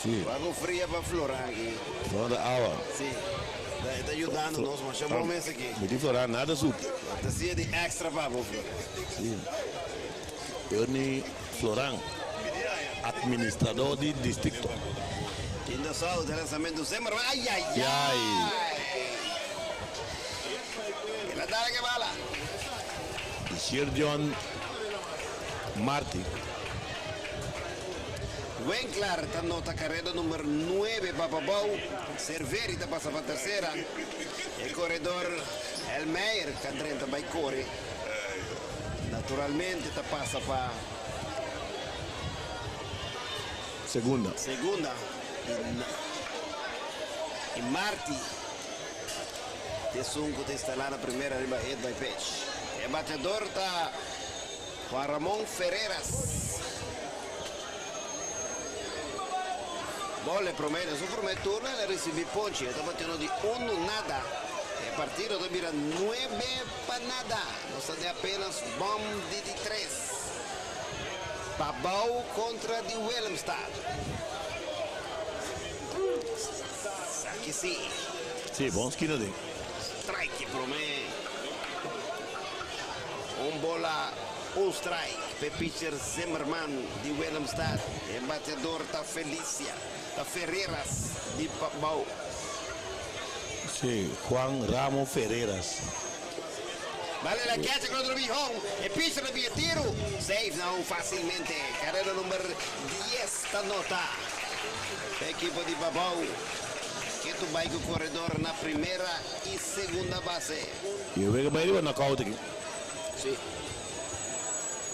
Sí. Wak un fria pa Floran aki. Floran ta awa. Sí. E ta yudando nos masha bon mes aki. Mi tin Floran nada supe. Ta sia di extra pa bo Floran. Sí. Ernie Floran, administrador di districto. Lindo sol de lanzamento Zimmerman. Ay, ay, ay. Ay. El a dale que bala. Sir John Martin. Winklar ta nota careda number nuebe pa Pabou. Cerveri ta pasa pa tercera. E corredor Elmeyer ta drenta bay core. Naturalmente ta pasa pa. Segunda. Segunda. Y Marti ta esun cu ta instala na primera riba hit by pitch. E bateador ta Juan Ramon Ferreras. Bol e prome den su prome turno el a ricibi ponchi. E ta batiendo di uno nada. E partido ta bira nuebe pa nada. Nos ta den apenas bom di di tres. Pabao contra di Willemstad. Esaki si. Si, bon skina den. Strike e prome. Un bola, un strike p'e pitcher Zimmerman di Willemstad. E bateador ta Felicia, ta Ferreras di Pabao. Si, Juan Ramo Ferreras. Bale la catcher contra Bijón. E pitcher ta bia tiro. Safe nou facilmente. Carrera number dies ta nota. P'e ekipo di Pabao. Ketu bai ku koredor na primera i segunda base. I e wega bai riba knockout aki. Si.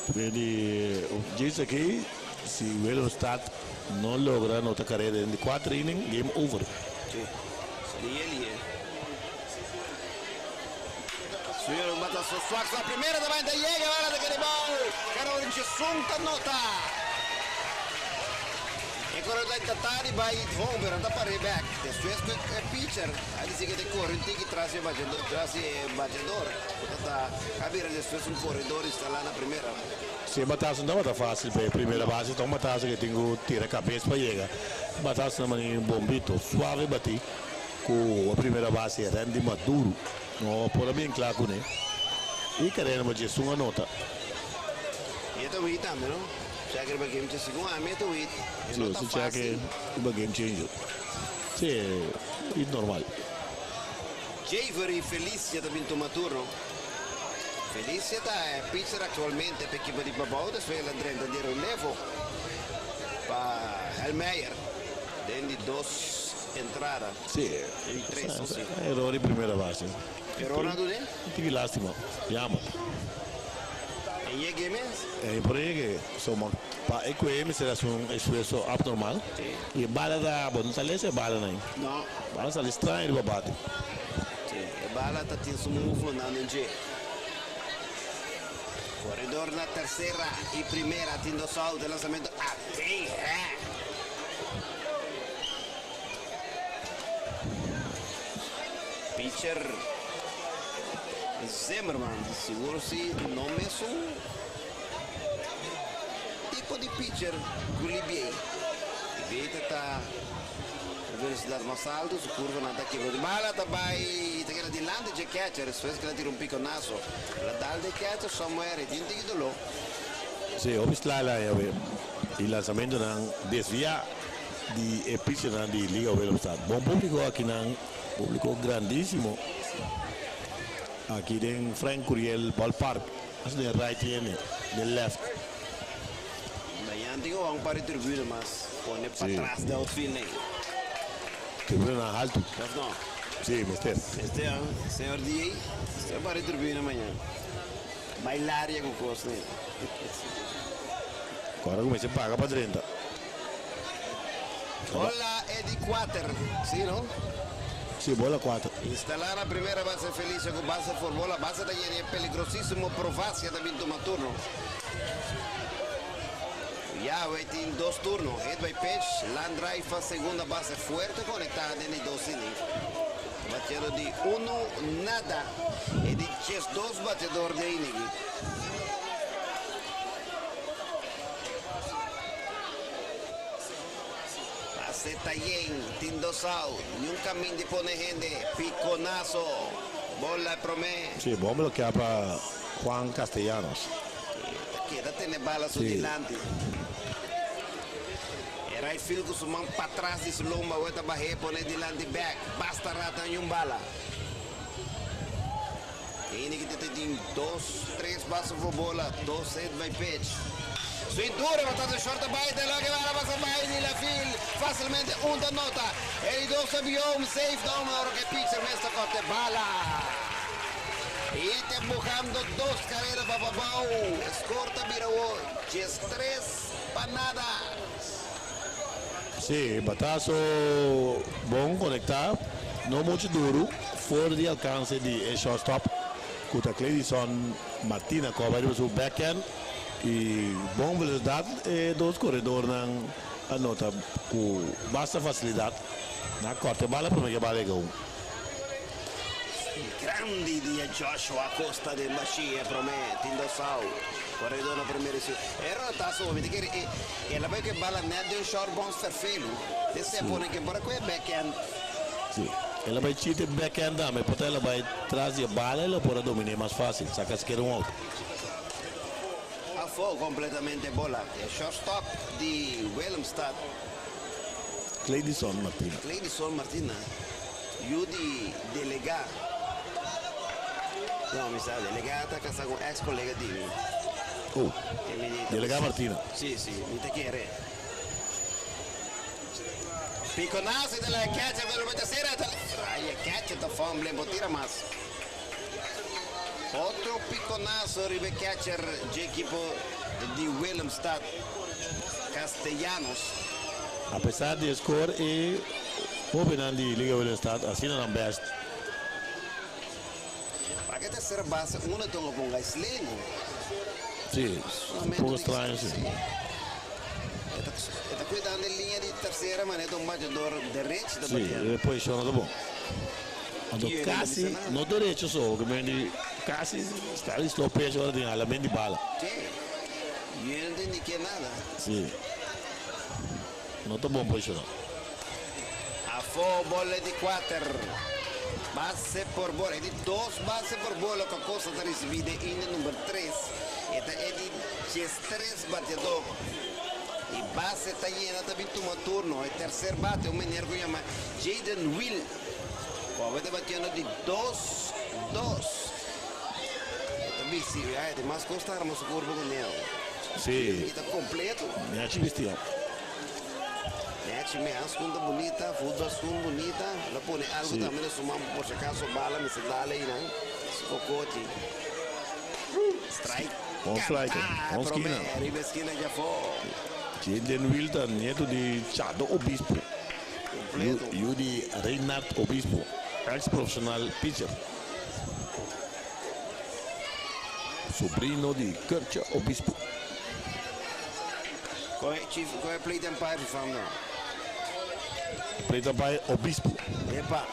Porque di djis aki si Willemstad no logra nota carrera den di cuater inning, game over. Si. Liye liye. Suyo mata su swak la primera ta bai ta yega bala ta kere bal. Carolyn Chesun ta nota. E koredó ta intentá di bai home, pero no ta par'é bèk. Despues ku e pitcher a disi ku e ta kore un tiki tras di e bateador, tras di e bateador, ku ta ta a bira despues un koredor instalá na primera. Si e bataso no tabata fásil pa e primera base, ta un bataso ku e tin ku tira kabes pa yega. E bataso ta manera un bombito suave batí ku e primera base Randy Maduro no por a bien kla kuné i karera pa djesun a nota. I e ta wit tambe, no? Check riba game changer. Segun ami e ta wit. E no ta Si, check fácil. riba game changer. Si, e normal. Javery Felicia ta bin tuma turno. Felicia ta e pitcher actualmente pa ekipo di Pabao despues el a drenta di relevo pa Helmeyer den di dos entrada. Si, Den tres, o si. Error di primera base. Error na dune? Tiki lastima. Yama. E yega mes? E por yega. So ma pa e kue mester hasi un esfuerso abnormal. Si. Y e bala ta, bo no ta lesa e bala nan. No. Bala sali straño riba bate. Si, e bala ta tin su movement den dje. Corredor na tercera y primera tin dos out. E lanzamento a tegen. Pitcher Zimmerman sigur si no mesun tipo di pitcher ku Libiey. Libiey ta ta velocidad mas alto, su curvanan ta kibra. Di bala ta bai ta keda dilanti dje catcher, despues kila tira un piconazo. La dal de catcher somewhere y tin tiki dolor. Sí, hopi sla la y lanzamentonan desvia di e pitchernan di Liga Willemstad. Bon publico akinan, publico grandisimo. Aki den Frank Curiel Ballpark. Asina den right tiene, den left. Mañana tin un par di tribuna mas pone patras di outfield ei. Tribuna haltu. Of no? Sí, mester. Mester, señor DJ. Mester un par di tribuna mañana. Bailaria ku kos nei. Ora ku mester paga pa drenta. Bola e di kuater, si no? Si, bola kuater. Instalá na primera base Felicia ku base for bola. Base ta yena e peligrosísimo Provacia ta bin tuma turno. Yahweh tin dos turno. Hit by pitch, line drive pa segunda base fuerte konektá den di dos inning. Bateador di uno nada. E di 12 bateador den inning. Base ta yen, tin dos out. Niun kamin di pone hende. Piconazo. Bola promé. Sí, bon blokeá pa Juan Castellanos. Keda tene bala su dilanti. E right field ku su man patras di su lomba wet a bah'é pone dilanti bèk. Basta rata niun bala. Hende ki ta tin dos, tres base for bola, dos hit by pitch. Swing duro, bastante short a bai, te loke bala pasa bai di la field. Fácilmente un ta nota. E di dos ta biom, safe down ora ku e pitcher mes ta kote bala. I ta empujando dos karera pa Pabao. E score ta bira awor 13-0. Sí, bataso bon konektá, no muchu duru, for di alkanse di e shortstop ku ta Cledison Martina ku a bai riba su backhand i bon velosidat e dos koredornan a nota ku basta fasilidat nan a kòrta e bala promé ku e bala yega un. Grandi dia Joshua Acosta den bashia promé tin dos out. Koredor na primera i segunda. E rotaso mi ta kere e el a bai ku e bala nèt den short bounce ferfelu. Te se pone ken por a ku e backhand. Sí, el a bai chita e backhand tambe, por ta el a bai tras di e bala el a por a dominé mas fácil, saka sikiera un out. Afó kompletamente e bola. E shortstop di Willemstad. Cledison Martina. Cledison Martina. Yu di delegá. No, mi sa, delegá ta kasá ku un eks kolega di mi. Oh, E mi di ta delegá Martina. Sí, sí, mi ta kere. Piconazo y ta la catcher pero lo tercera ta ay e catcher ta fumble bo tira mas. Otro piconazo riba e catcher dje ekipo di Willemstad Castellanos. A pesar di e score e hobennan di Liga Willemstad asina nan best. Pa ke tercera base uno tonga ponga Isleño. Sí, un poco straño sí. E ta cuidando e linea di tercera, ma net un bateador derecho ta Si, bateando. e posicion no ta bon. Anto Kier casi, no bisa nada. no derecho so, cu men di casi sta di slow pitch ora tin hala men di bala. Si, yo no tin di ke nada. Si, no ta bon posicion no. Afo bola di cuater. Base por bola. E di dos base por bola cu Acosta ta ricibi den inning number tres. E ta e di 13 bateador. Y base ta yena ta bin tuma turno. E tercer bate un meneer cu yama Jaden Will. Cu ta batiendo di 2 2. E ta bisti, ya, e mas costa arma su curva cu nel. E ta completo. Nechi bisti. Nechi mes, segunda bunita, futbol segunda bunita. El a pone algo tambe den su man por si acaso bala mester dale ey nan. Su cocoti. Strike. Un strike, Canta, un skina. prome, riba esquina ya fo. Jaden Will ta nieto di Chado Obispo. Completo. Yu di Reinhard Obispo, ex-professional pitcher. Sobrino di Kurtje Obispo. Con chief, con e plate umpire vervangdo? Plate umpire Obispo. Epa.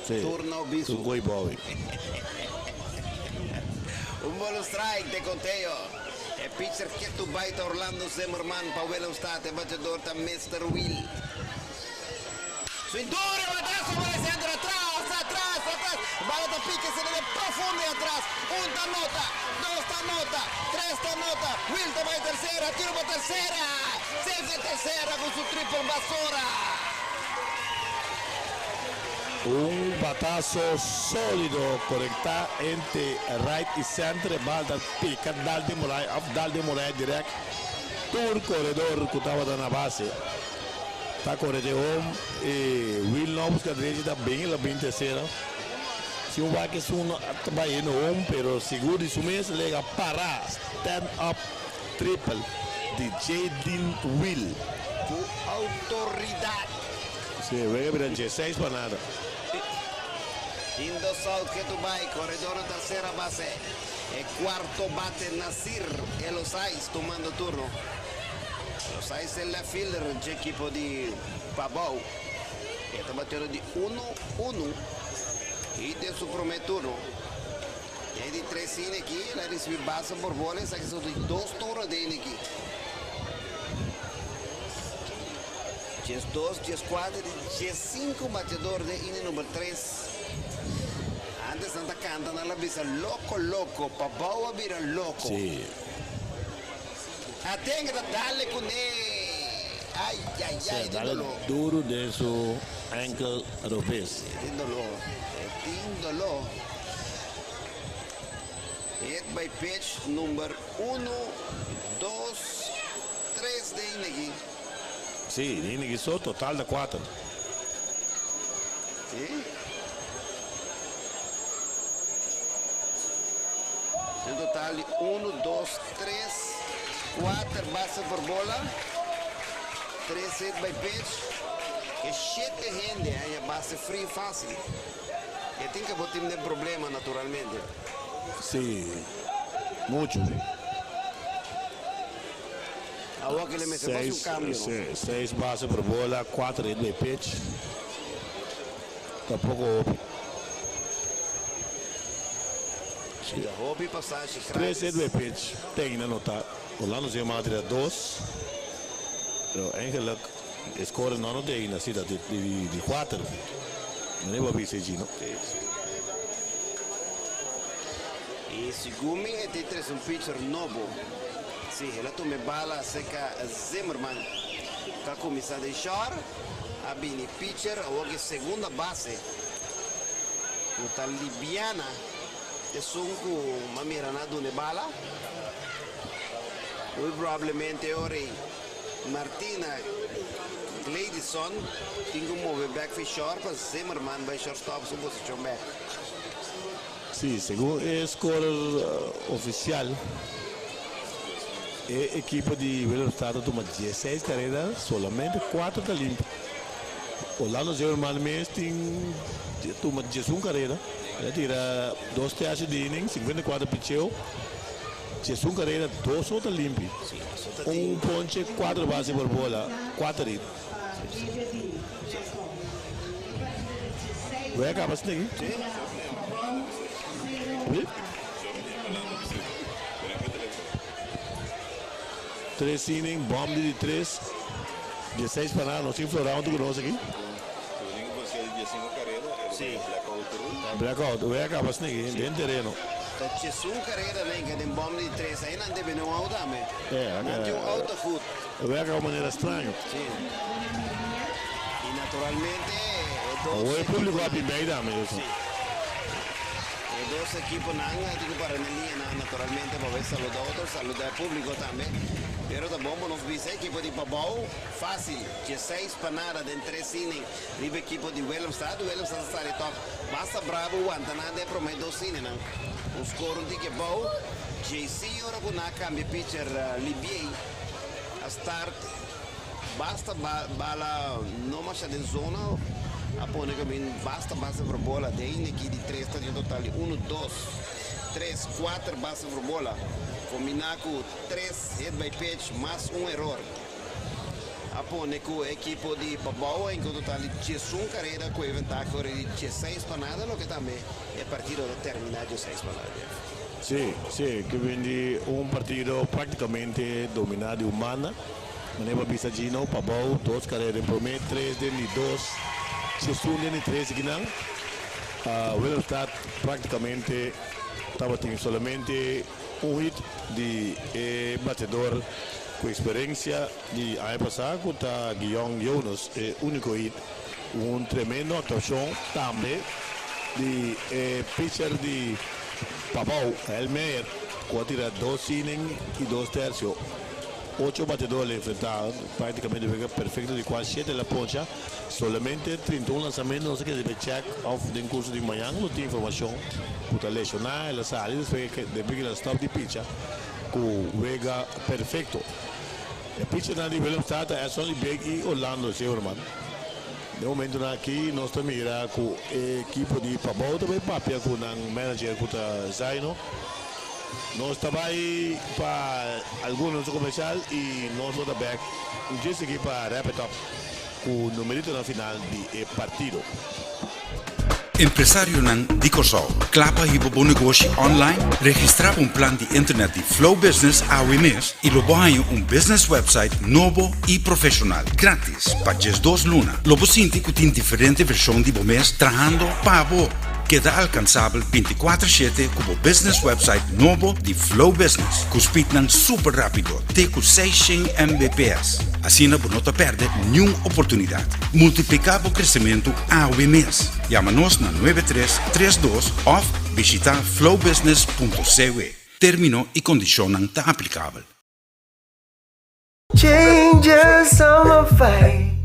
Si. Turno Obispo. Tur gooi bouw. Un bolo strike de conteo. E pitcher ketu bai ta Orlando Zimmerman pa Willemstad. E bateador ta Mr. Will. Swing duro, batazo para el centro, atrás, atrás, atrás. Bala ta pique, se le ve profundo y atrás. Un ta nota, dos ta nota, tres ta nota. Will ta bai tercera, tiro pa tercera. Safe tercera cu su triple basura. Un batazo solido conecta entre right y center. Bala ta pica dal den muraya, of dal den muraya direct. Tur coredor cu tabata na base. Ta core te home y Will no busca derecho ta bin el a bin tercera. Si un wak es uno ta bay hende home pero sigur di su mes lega para stand up triple di Jadyn Will. Cu autoridad. Si, wega bira 16 pa nada. Tin dos out que tu bay, corredor na tercera base. E cuarto bate Nasir Elosais tomando turno. Elosais e left fielder dje ekipo di Pabao. E ta batiendo di 1-1 y den su prome turno. E di tres inning aki, el a ricibi base por bola, esaki so di dos turno den inning aki. 12, 14, 15 bateador den inning number 3. Antes nan ta canta nan la bisa loco loco, Pabao a bira loco. Aten ta dale cune. Ay, ay, ay, tin Dale dolor. duro den su enkel robes. Tin dolor. Tin dolor. Hit by pitch number 1, 2, 3 den inning aki. Si, den inning so total ta 4. Si. Un total di 1, 2, 3, 4 base por bola. 3 hit by pitch. E 7 hende, eh, e base free facil. E tin cu bo tin problema naturalmente. Si, mucho. Awor cu el mester haci un Seis, cambio, no? Si, 6 base por bola, 4 hit by pitch. Tampoco hopi. Si, hopi pasashi 3 gratis. Hit by pitch. Tin anota. Orlando Zimmerman tira 2. Pero eigenlijk e score no no tin, asina, di 4. No ta bisa, no? Y segun mi e tin un pitcher nobo. Si, el a tuma bala cerca Zimmerman. Ta cuminsa di short. A bini pitcher, awor e segunda base. Ta Libiana. Esun cu m'a mira na dune bala. Muy probablemente ora Martina Gladison tin cu move back for short pa Zimmerman bay shortstop su posicion back. Si, segun e score oficial, e ekipo di Willemstad a tuma 16 careda, solamente 4 ta limpi. Orlando Zimmerman mes tin tuma 11 careda. El a tira 2 tercio di inning, 54 picheo. 11 karera, dos ta limpi. Un ponche, kuater base por bola, kuater hit. Wea kaba snegi? Tres inning, bom di tres. 16 pa nada, nos tin Florão tu conoce aki. Si. Blackout, wea kaba snegi, den tereno. Ta 11 karera venga den bom di tres. Aí não deve não out também. É, Não tem um out goed. Wea kaba manera straño. Si. I naturalmente, dos O públiko a bin tambe. Si. E dos ekiponan tin ku para na liña, naturalmente, pa saludá otro, saludá e públiko tambe. Pero ta bon, nos bisa ekipo di Pabou, fásil, 16 pa nada, den tres inning. Riba ekipo di Willemstad, Willemstad ta top. Basta bravo, wanta nan den promé dos inning, no. Un score un tiki abou. JC ora ku nan a kambia pitcher Libier a start basta bala no mas den zona a pone ku basta base por bola den aki di tres ta total di 1, 2, 3, 4 base por bola kombiná ku 3 hit by pitch mas un eror a pone ku ekipo di Pabou en total di 11 karera ku ventaha di 16 pa nada, loke tambe e partido a terminá 16 pa nada. Si, ku bin di un partido práktikamente dominá di un banda. Manera bisa Gino, Pabou, dos karera den promé, tres den di dos, 11 den di tres aki nan. Willemstad práktikamente tabatin solamente un hit di batedó ku eksperensia di aña pasá, ku ta Guillaume Jonas, e úniko hit. Un tremendo aktuashon tambe di pitcher di Pabou, Elmeyer, ku a tira dos inning i dos tersio. Ocho batedó el a enfrentá, práktikamente perfekto, di kual shete el a poncha. Solamente 31 lansamentu, no sé ke debe check òf den kurso di mañan no tin informashon. Ku ta leshoná, el a sali, despues ku el a stop di picha, ku wega perfekto. E pitcher di Willemstad ta Edson Libeek i Orlando Zimmerman. Den momento aki nos ta mira ku e ekipo di Pabou tambe papia ku nan manager ku ta Zaino. Nos ta bai pa algun komersial i nos ta back just aki pa wrap it up ku numerito na final di e partido. Empresarionan di Kòrsou, kla pa hiba bo negoshi online? Registrá un plan di internet di Flow Business awe mes i lo bo haña un business website nobo i profeshonal, gratis, pa 12 luna. Lo bo sinti ku tin diferente vershon di bo mes trahando pa bo. Keda alkansabel 24/7 ku bo business website nobo di Flow Business, ku speednan super rápido, te ku 600 Mbps. Asina bo no ta pèrdè ningun oportunidat. Multipliká bo kresementu awe mes. Yama nos na 9332 òf bishitá flowbusiness.cw. Término i kondishonnan ta aplikabel. Changes, summer fight,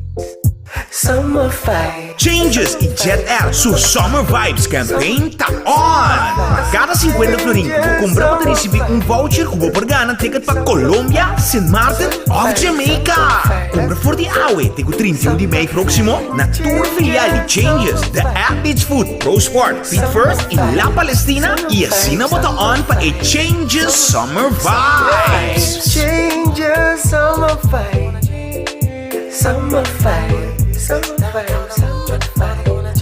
summer fight. Changes i Jet Air su Summer Vibes campaign ta on! Kada 50 florin ku bo kumpra, bo ta risibí un voucher ku bo por gana ticket pa Colombia, St. Martin òf Jamaica. Kumpra for di awe te 31 di mei próksimo na tur filial di Changes, The App Beach Food, Pro Sport, Feet First i La Palestina i asina bo ta on pa e Changes Summer Vibes. Changes, summer fight, summer fight, summer fight, summer fight,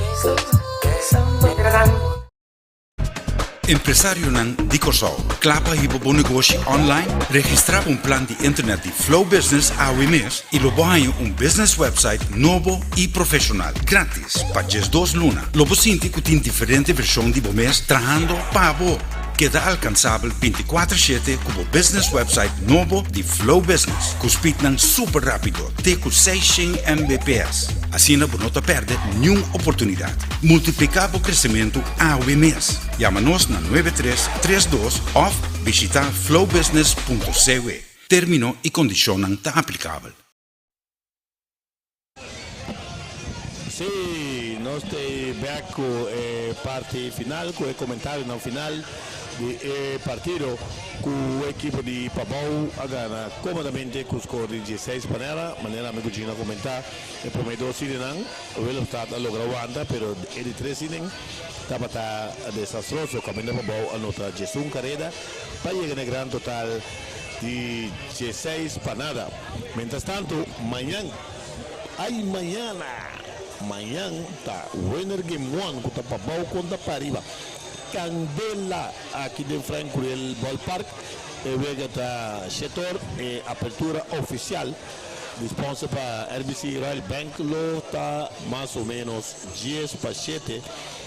summer fight. Empresarionan di Kòrsou, kla pa hiba bo negoshi online? Registrá un plan di internet di Flow Business awe mes i lo bo haña un business website nobo i profeshonal, gratis, pa 12 luna. Lo bo sinti ku tin diferente vershon di bo mes trahando pa bo. Keda alkansabel 24/7 ku bo business website nobo di Flow Business, ku speednan super rápido, te ku 600 Mbps. Asina bo no ta pèrdè ningun oportunidat. Multipliká bo kresementu awe mes. Yama nos na 9332 òf bishitá flowbusiness.cw. Término i kondishonnan ta aplikabel. Si, nos ta back ku e parti final, ku e komentario na final di e partido ku e ekipo di Pabou a gana kómodamente ku score di 16 pa nada. Manera amigu Gino a komentá, e promé dos inningnan, Willemstad a logra wanta, pero e di tres inning. tabata desastroso kaminda Pabou a nota 11 kareda pa yega na e gran total di 16 pa nada. Mientras tanto mañan, ay mañana, mañan ta winner game one ku ta Pabou kontra Pariba. Kandela aki den Frank Curiel Ballpark. E wega ta shetor e apertura ofisial di sponsor pa RBC Royal Bank lo ta mas o menos 6:50.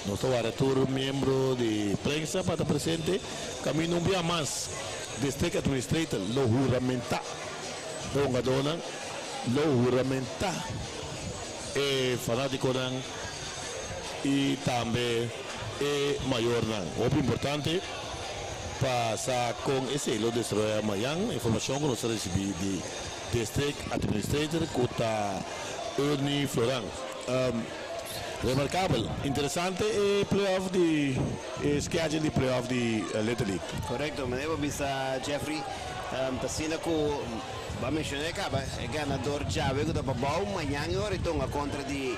Nos ta warda tur miembro di prensa pa ta presente. Kaminda un bia mas District Administrator lo huramentá e hungadónan, lo huramentá e fanátikonan i tambe e mayornan. Hopi importante pa sa kon esei lo desaroyá mañan. Informashon ku nos a risibí di District Administrator ku ta Ernie Floran. Remarkabel, interesante e playoff di e schedule di playoff di Little League. Korekto, manera bo bisa, Jeffrey, ta asina ku bo a menshoná kaba, e ganador djawe ku ta Pabou mañan e ora e tonga kontra di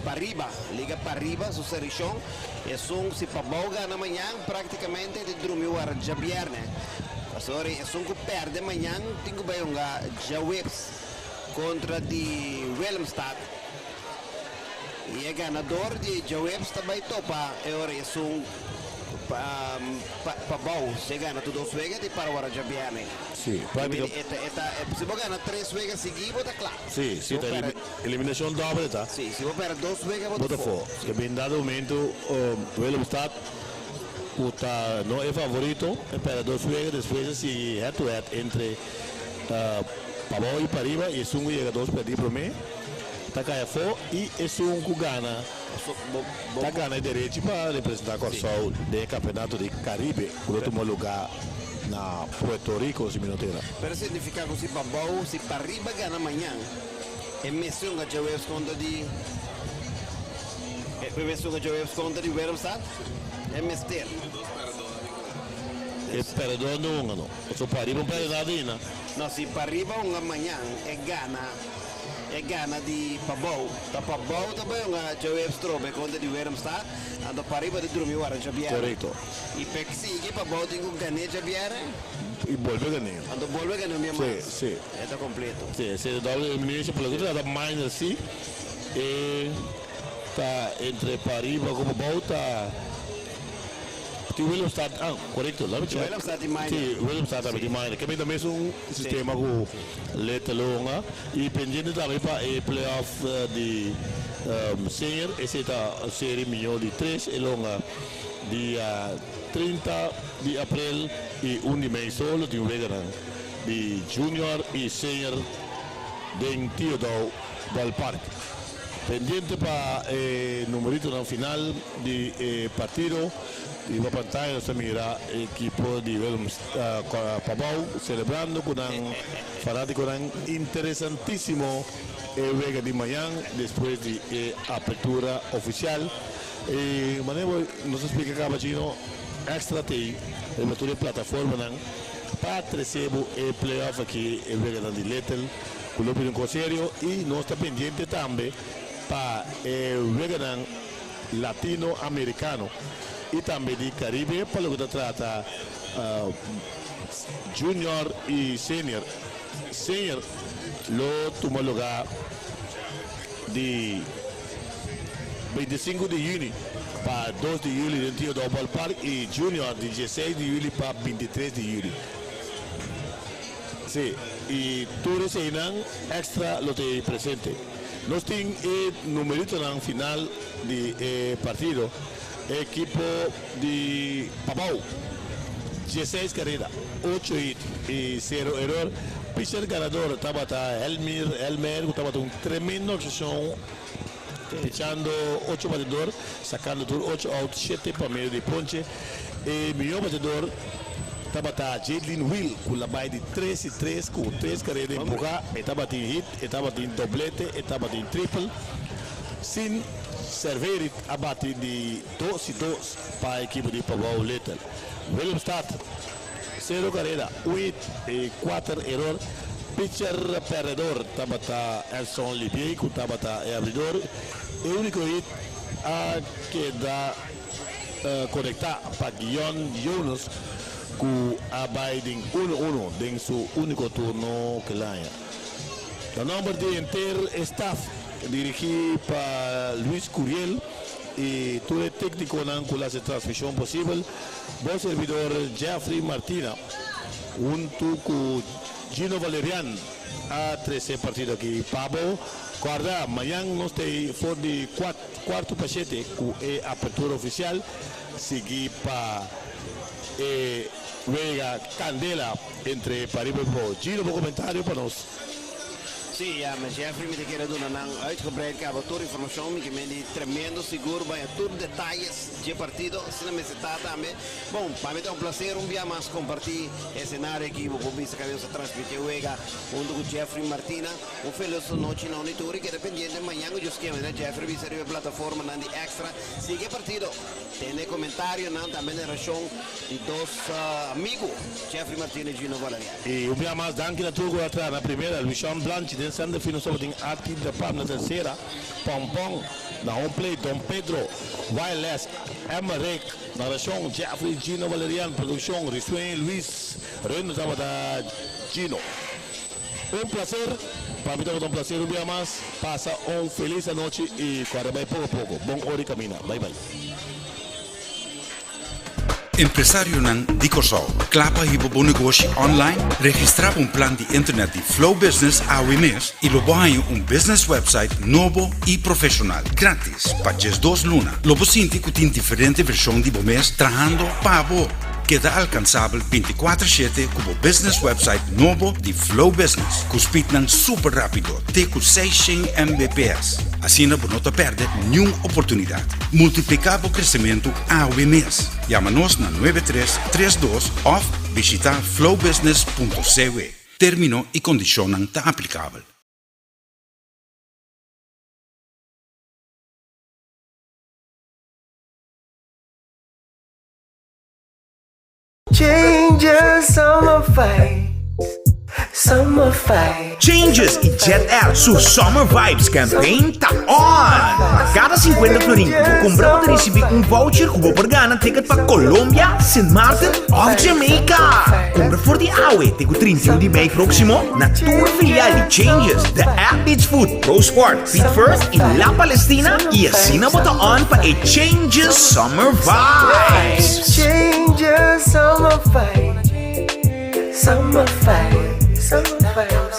Pariba, Liga Pariba su selekshon. Esun si Pabou gana mañan praktikamente e ta drumi wara djabièrnè. Pasobra esun ku pèrdè mañan tin ku bai hunga djaweps kontra di Willemstad. I e ganador di djaweps ta bai topa e ora esun Pabou. Si e gana tur dos wega e ta para wara djabièrnè. Sí, práktika. E ta, si bo gana tres wega sigui bo ta kla. Sí, sí, ta eliminashon dòbel e ta. Sí, si bo pèrdè dos wega bo ta afó. Ke bin dado momento Willemstad ku ta no e favorito e pèrdè dos wega despues a sigui head to head entre Pabou i Pariba i esun ku yega dos pèrdí promé ta kai afó i esun ku gana ta gana e derechi pa representá Kòrsou den e kampeonato di Karibe ku lo tuma lugá na Puerto Rico si mi no tera. Pero signifiká ku si Pabou si Pariba gana mañan e mesun ka djaweps kontra di e mesun ka djaweps kontra di Willemstad e mester. E pèrdè no hunga no. Pasobra Pariba no pèrdè nada ainda. No, si Pariba hunga mañan e gana e gana di Pabou. Ta Pabou ta bai hunga djaweps trobe kontra di Willemstad, anto Pariba ta drumi wara djabièrnè. Korekto. I p'e sigui Pabou tin ku gan'é djabièrnè. I bolbe gan'é. Anto bolbe gan'é un bia mas. Sí, sí. E ta kompleto. Sí, esei ta double elimination, por lo ke ta trata minor sí. E ta entre Pariba ku Pabou ta. Tin Willemstad, ah, korekto, laat me check. Willemstad tin minor. Sí, Willemstad tambe tin minor. Ke mi ta mesun sistema ku Little Longa. I pendiente tambe pa e playoff di senior, esei ta serie miño di tres e longa dia 30 di aprel i 1 di mei so lo tin weganan di junior i senior den Tio Daou Ballpark. Pendiente pa e numeritonan final di e partido. Riba pantaya nos ta mira e ekipo di Willemstad Pabou selebrando ku nan fanatikonan. Interesantisimo e wega di mañan despues di e apertura ofisial. E manera bo nos a splika kaba Gino, Extra t'ei riba tur e plataformanan pa trese bo e playoff aki, e weganan di Little ku lo bini un kos serio i nos ta pendiente tambe pa e weganan Latino Americano i tambe di Caribe pa loke ta trata Junior i Senior. Senior lo tuma luga di 25 di juni pa 2 di juli den Theodore Ballpark i Junior di 16 di juli pa 23 di juli. Sí, i tur eseinan Extra lo ta ei presente. Nos tin e numeritonan final di e partido. E ekipo di Pabou, 16 kareda, ocho hit i sero eror. Pitcher ganador tabata Helmir Helmer ku tabata un tremendo akshon pichando ocho batedor, sakando tur ocho out, shete pa medio di ponche. E mihó batedor tabata Jadlin Will ku la bai di tres i tres ku tres kareda empuhá. E tabatin hit, e tabatin doblete, e tabatin triple. Sin Serverit a bati di 2-2 pa ekipo di Pabou Little. Willemstad, sero kareda, un hit i kuater eror. Pitcher pèrdedor tabata Edson Libiey ku tabata e abridor. E úniko hit. a keda konektá pa Guion Jonas ku a bai den uno uno den su úniko turno kel aña. Na nòmber di henter e staf dirigí pa Luis Curiel i tur e téknikonan ku la hasi e transmishon posibel, bo servidor Jeffrey Martina huntu ku Gino Valerian a trese e partido aki pa bo. Kòrda, mañan nos ta ei for di kuartu pa shete ku e apertura ofisial, sigui pa e wega kandela entre Pariba i Pabou. Gino, bo komentario pa nos. Sí, ya, mes Jeffrey, mi ta kere duna nan uitgebreid kaba tur informashon, mi ke men di tremendo sigur baña tur detayes dje partido, asina mester ta tambe. Bon, pa mi ta un placer un bia mas comparti e escenario aki, bo por bisa cabe nos a transmiti e wega hunto cu Jeffrey Martina. Un feloso nochi na uni tur y keda pendiente mañan cu Dios kier manera Jeffrey bisa riba e plataformanan di Extra. Sigui e partido, tene comentarionan tambe narracion di dos amigo Jeffrey Martina y Gino Valeriano. Y un bia mas danki na tur cu a traha na primera, Luishon Blanchi den center field nos tabatin Artie de Pam na tercera, Pompon na home plate, Don Pedro, Wireless, Emerick. Narashon, Jeffrey Gino Valerian Produkshon, Risueño Luis Rendo tabata Gino. Un placer, pa mi tabata un placer un bia mas. Pasa un felis anochi y kòrda bai poko poko. Bon ora y kamina. Bai bai. Empresarionan di Kòrsou, kla pa hiba bo negoshi online? Registrá pa un plan di internet di Flow Business awe mes i lo bo haña un business website nobo i profeshonal, gratis! Pa 12 luna, lo bo sinti ku tin diferente vershon di bo mes trahando pa bo. Keda alkansabel 24/7 ku bo business website nobo di Flow Business, ku speednan super rápido te ku 600 Mbps. Asina bo no ta pèrdè niun oportunidat. Multipliká bo kresementu awe mes. Yama nos na 9332 òf bishitá flowbusiness.cw. Término i kondishonnan ta aplikabel. Changes summer vibes, summer vibes. Changes y Jet Air su Summer Vibes campaign ta on! Pa cada 50 florin cu bo cumpra bo ta ricibi un voucher cu bo por gana ticket pa Colombia, Sint Maarten of Jamaica! Cumpra for di awe te cu 31 di mei proximo na tur filial di Changes, The Athlete's Foot, Pro Sport, Feet First y La Palestina y asina bo ta on pa e Changes Summer Vibes! Changes Summer Vibes, Summer Vibes, Summer Vibes.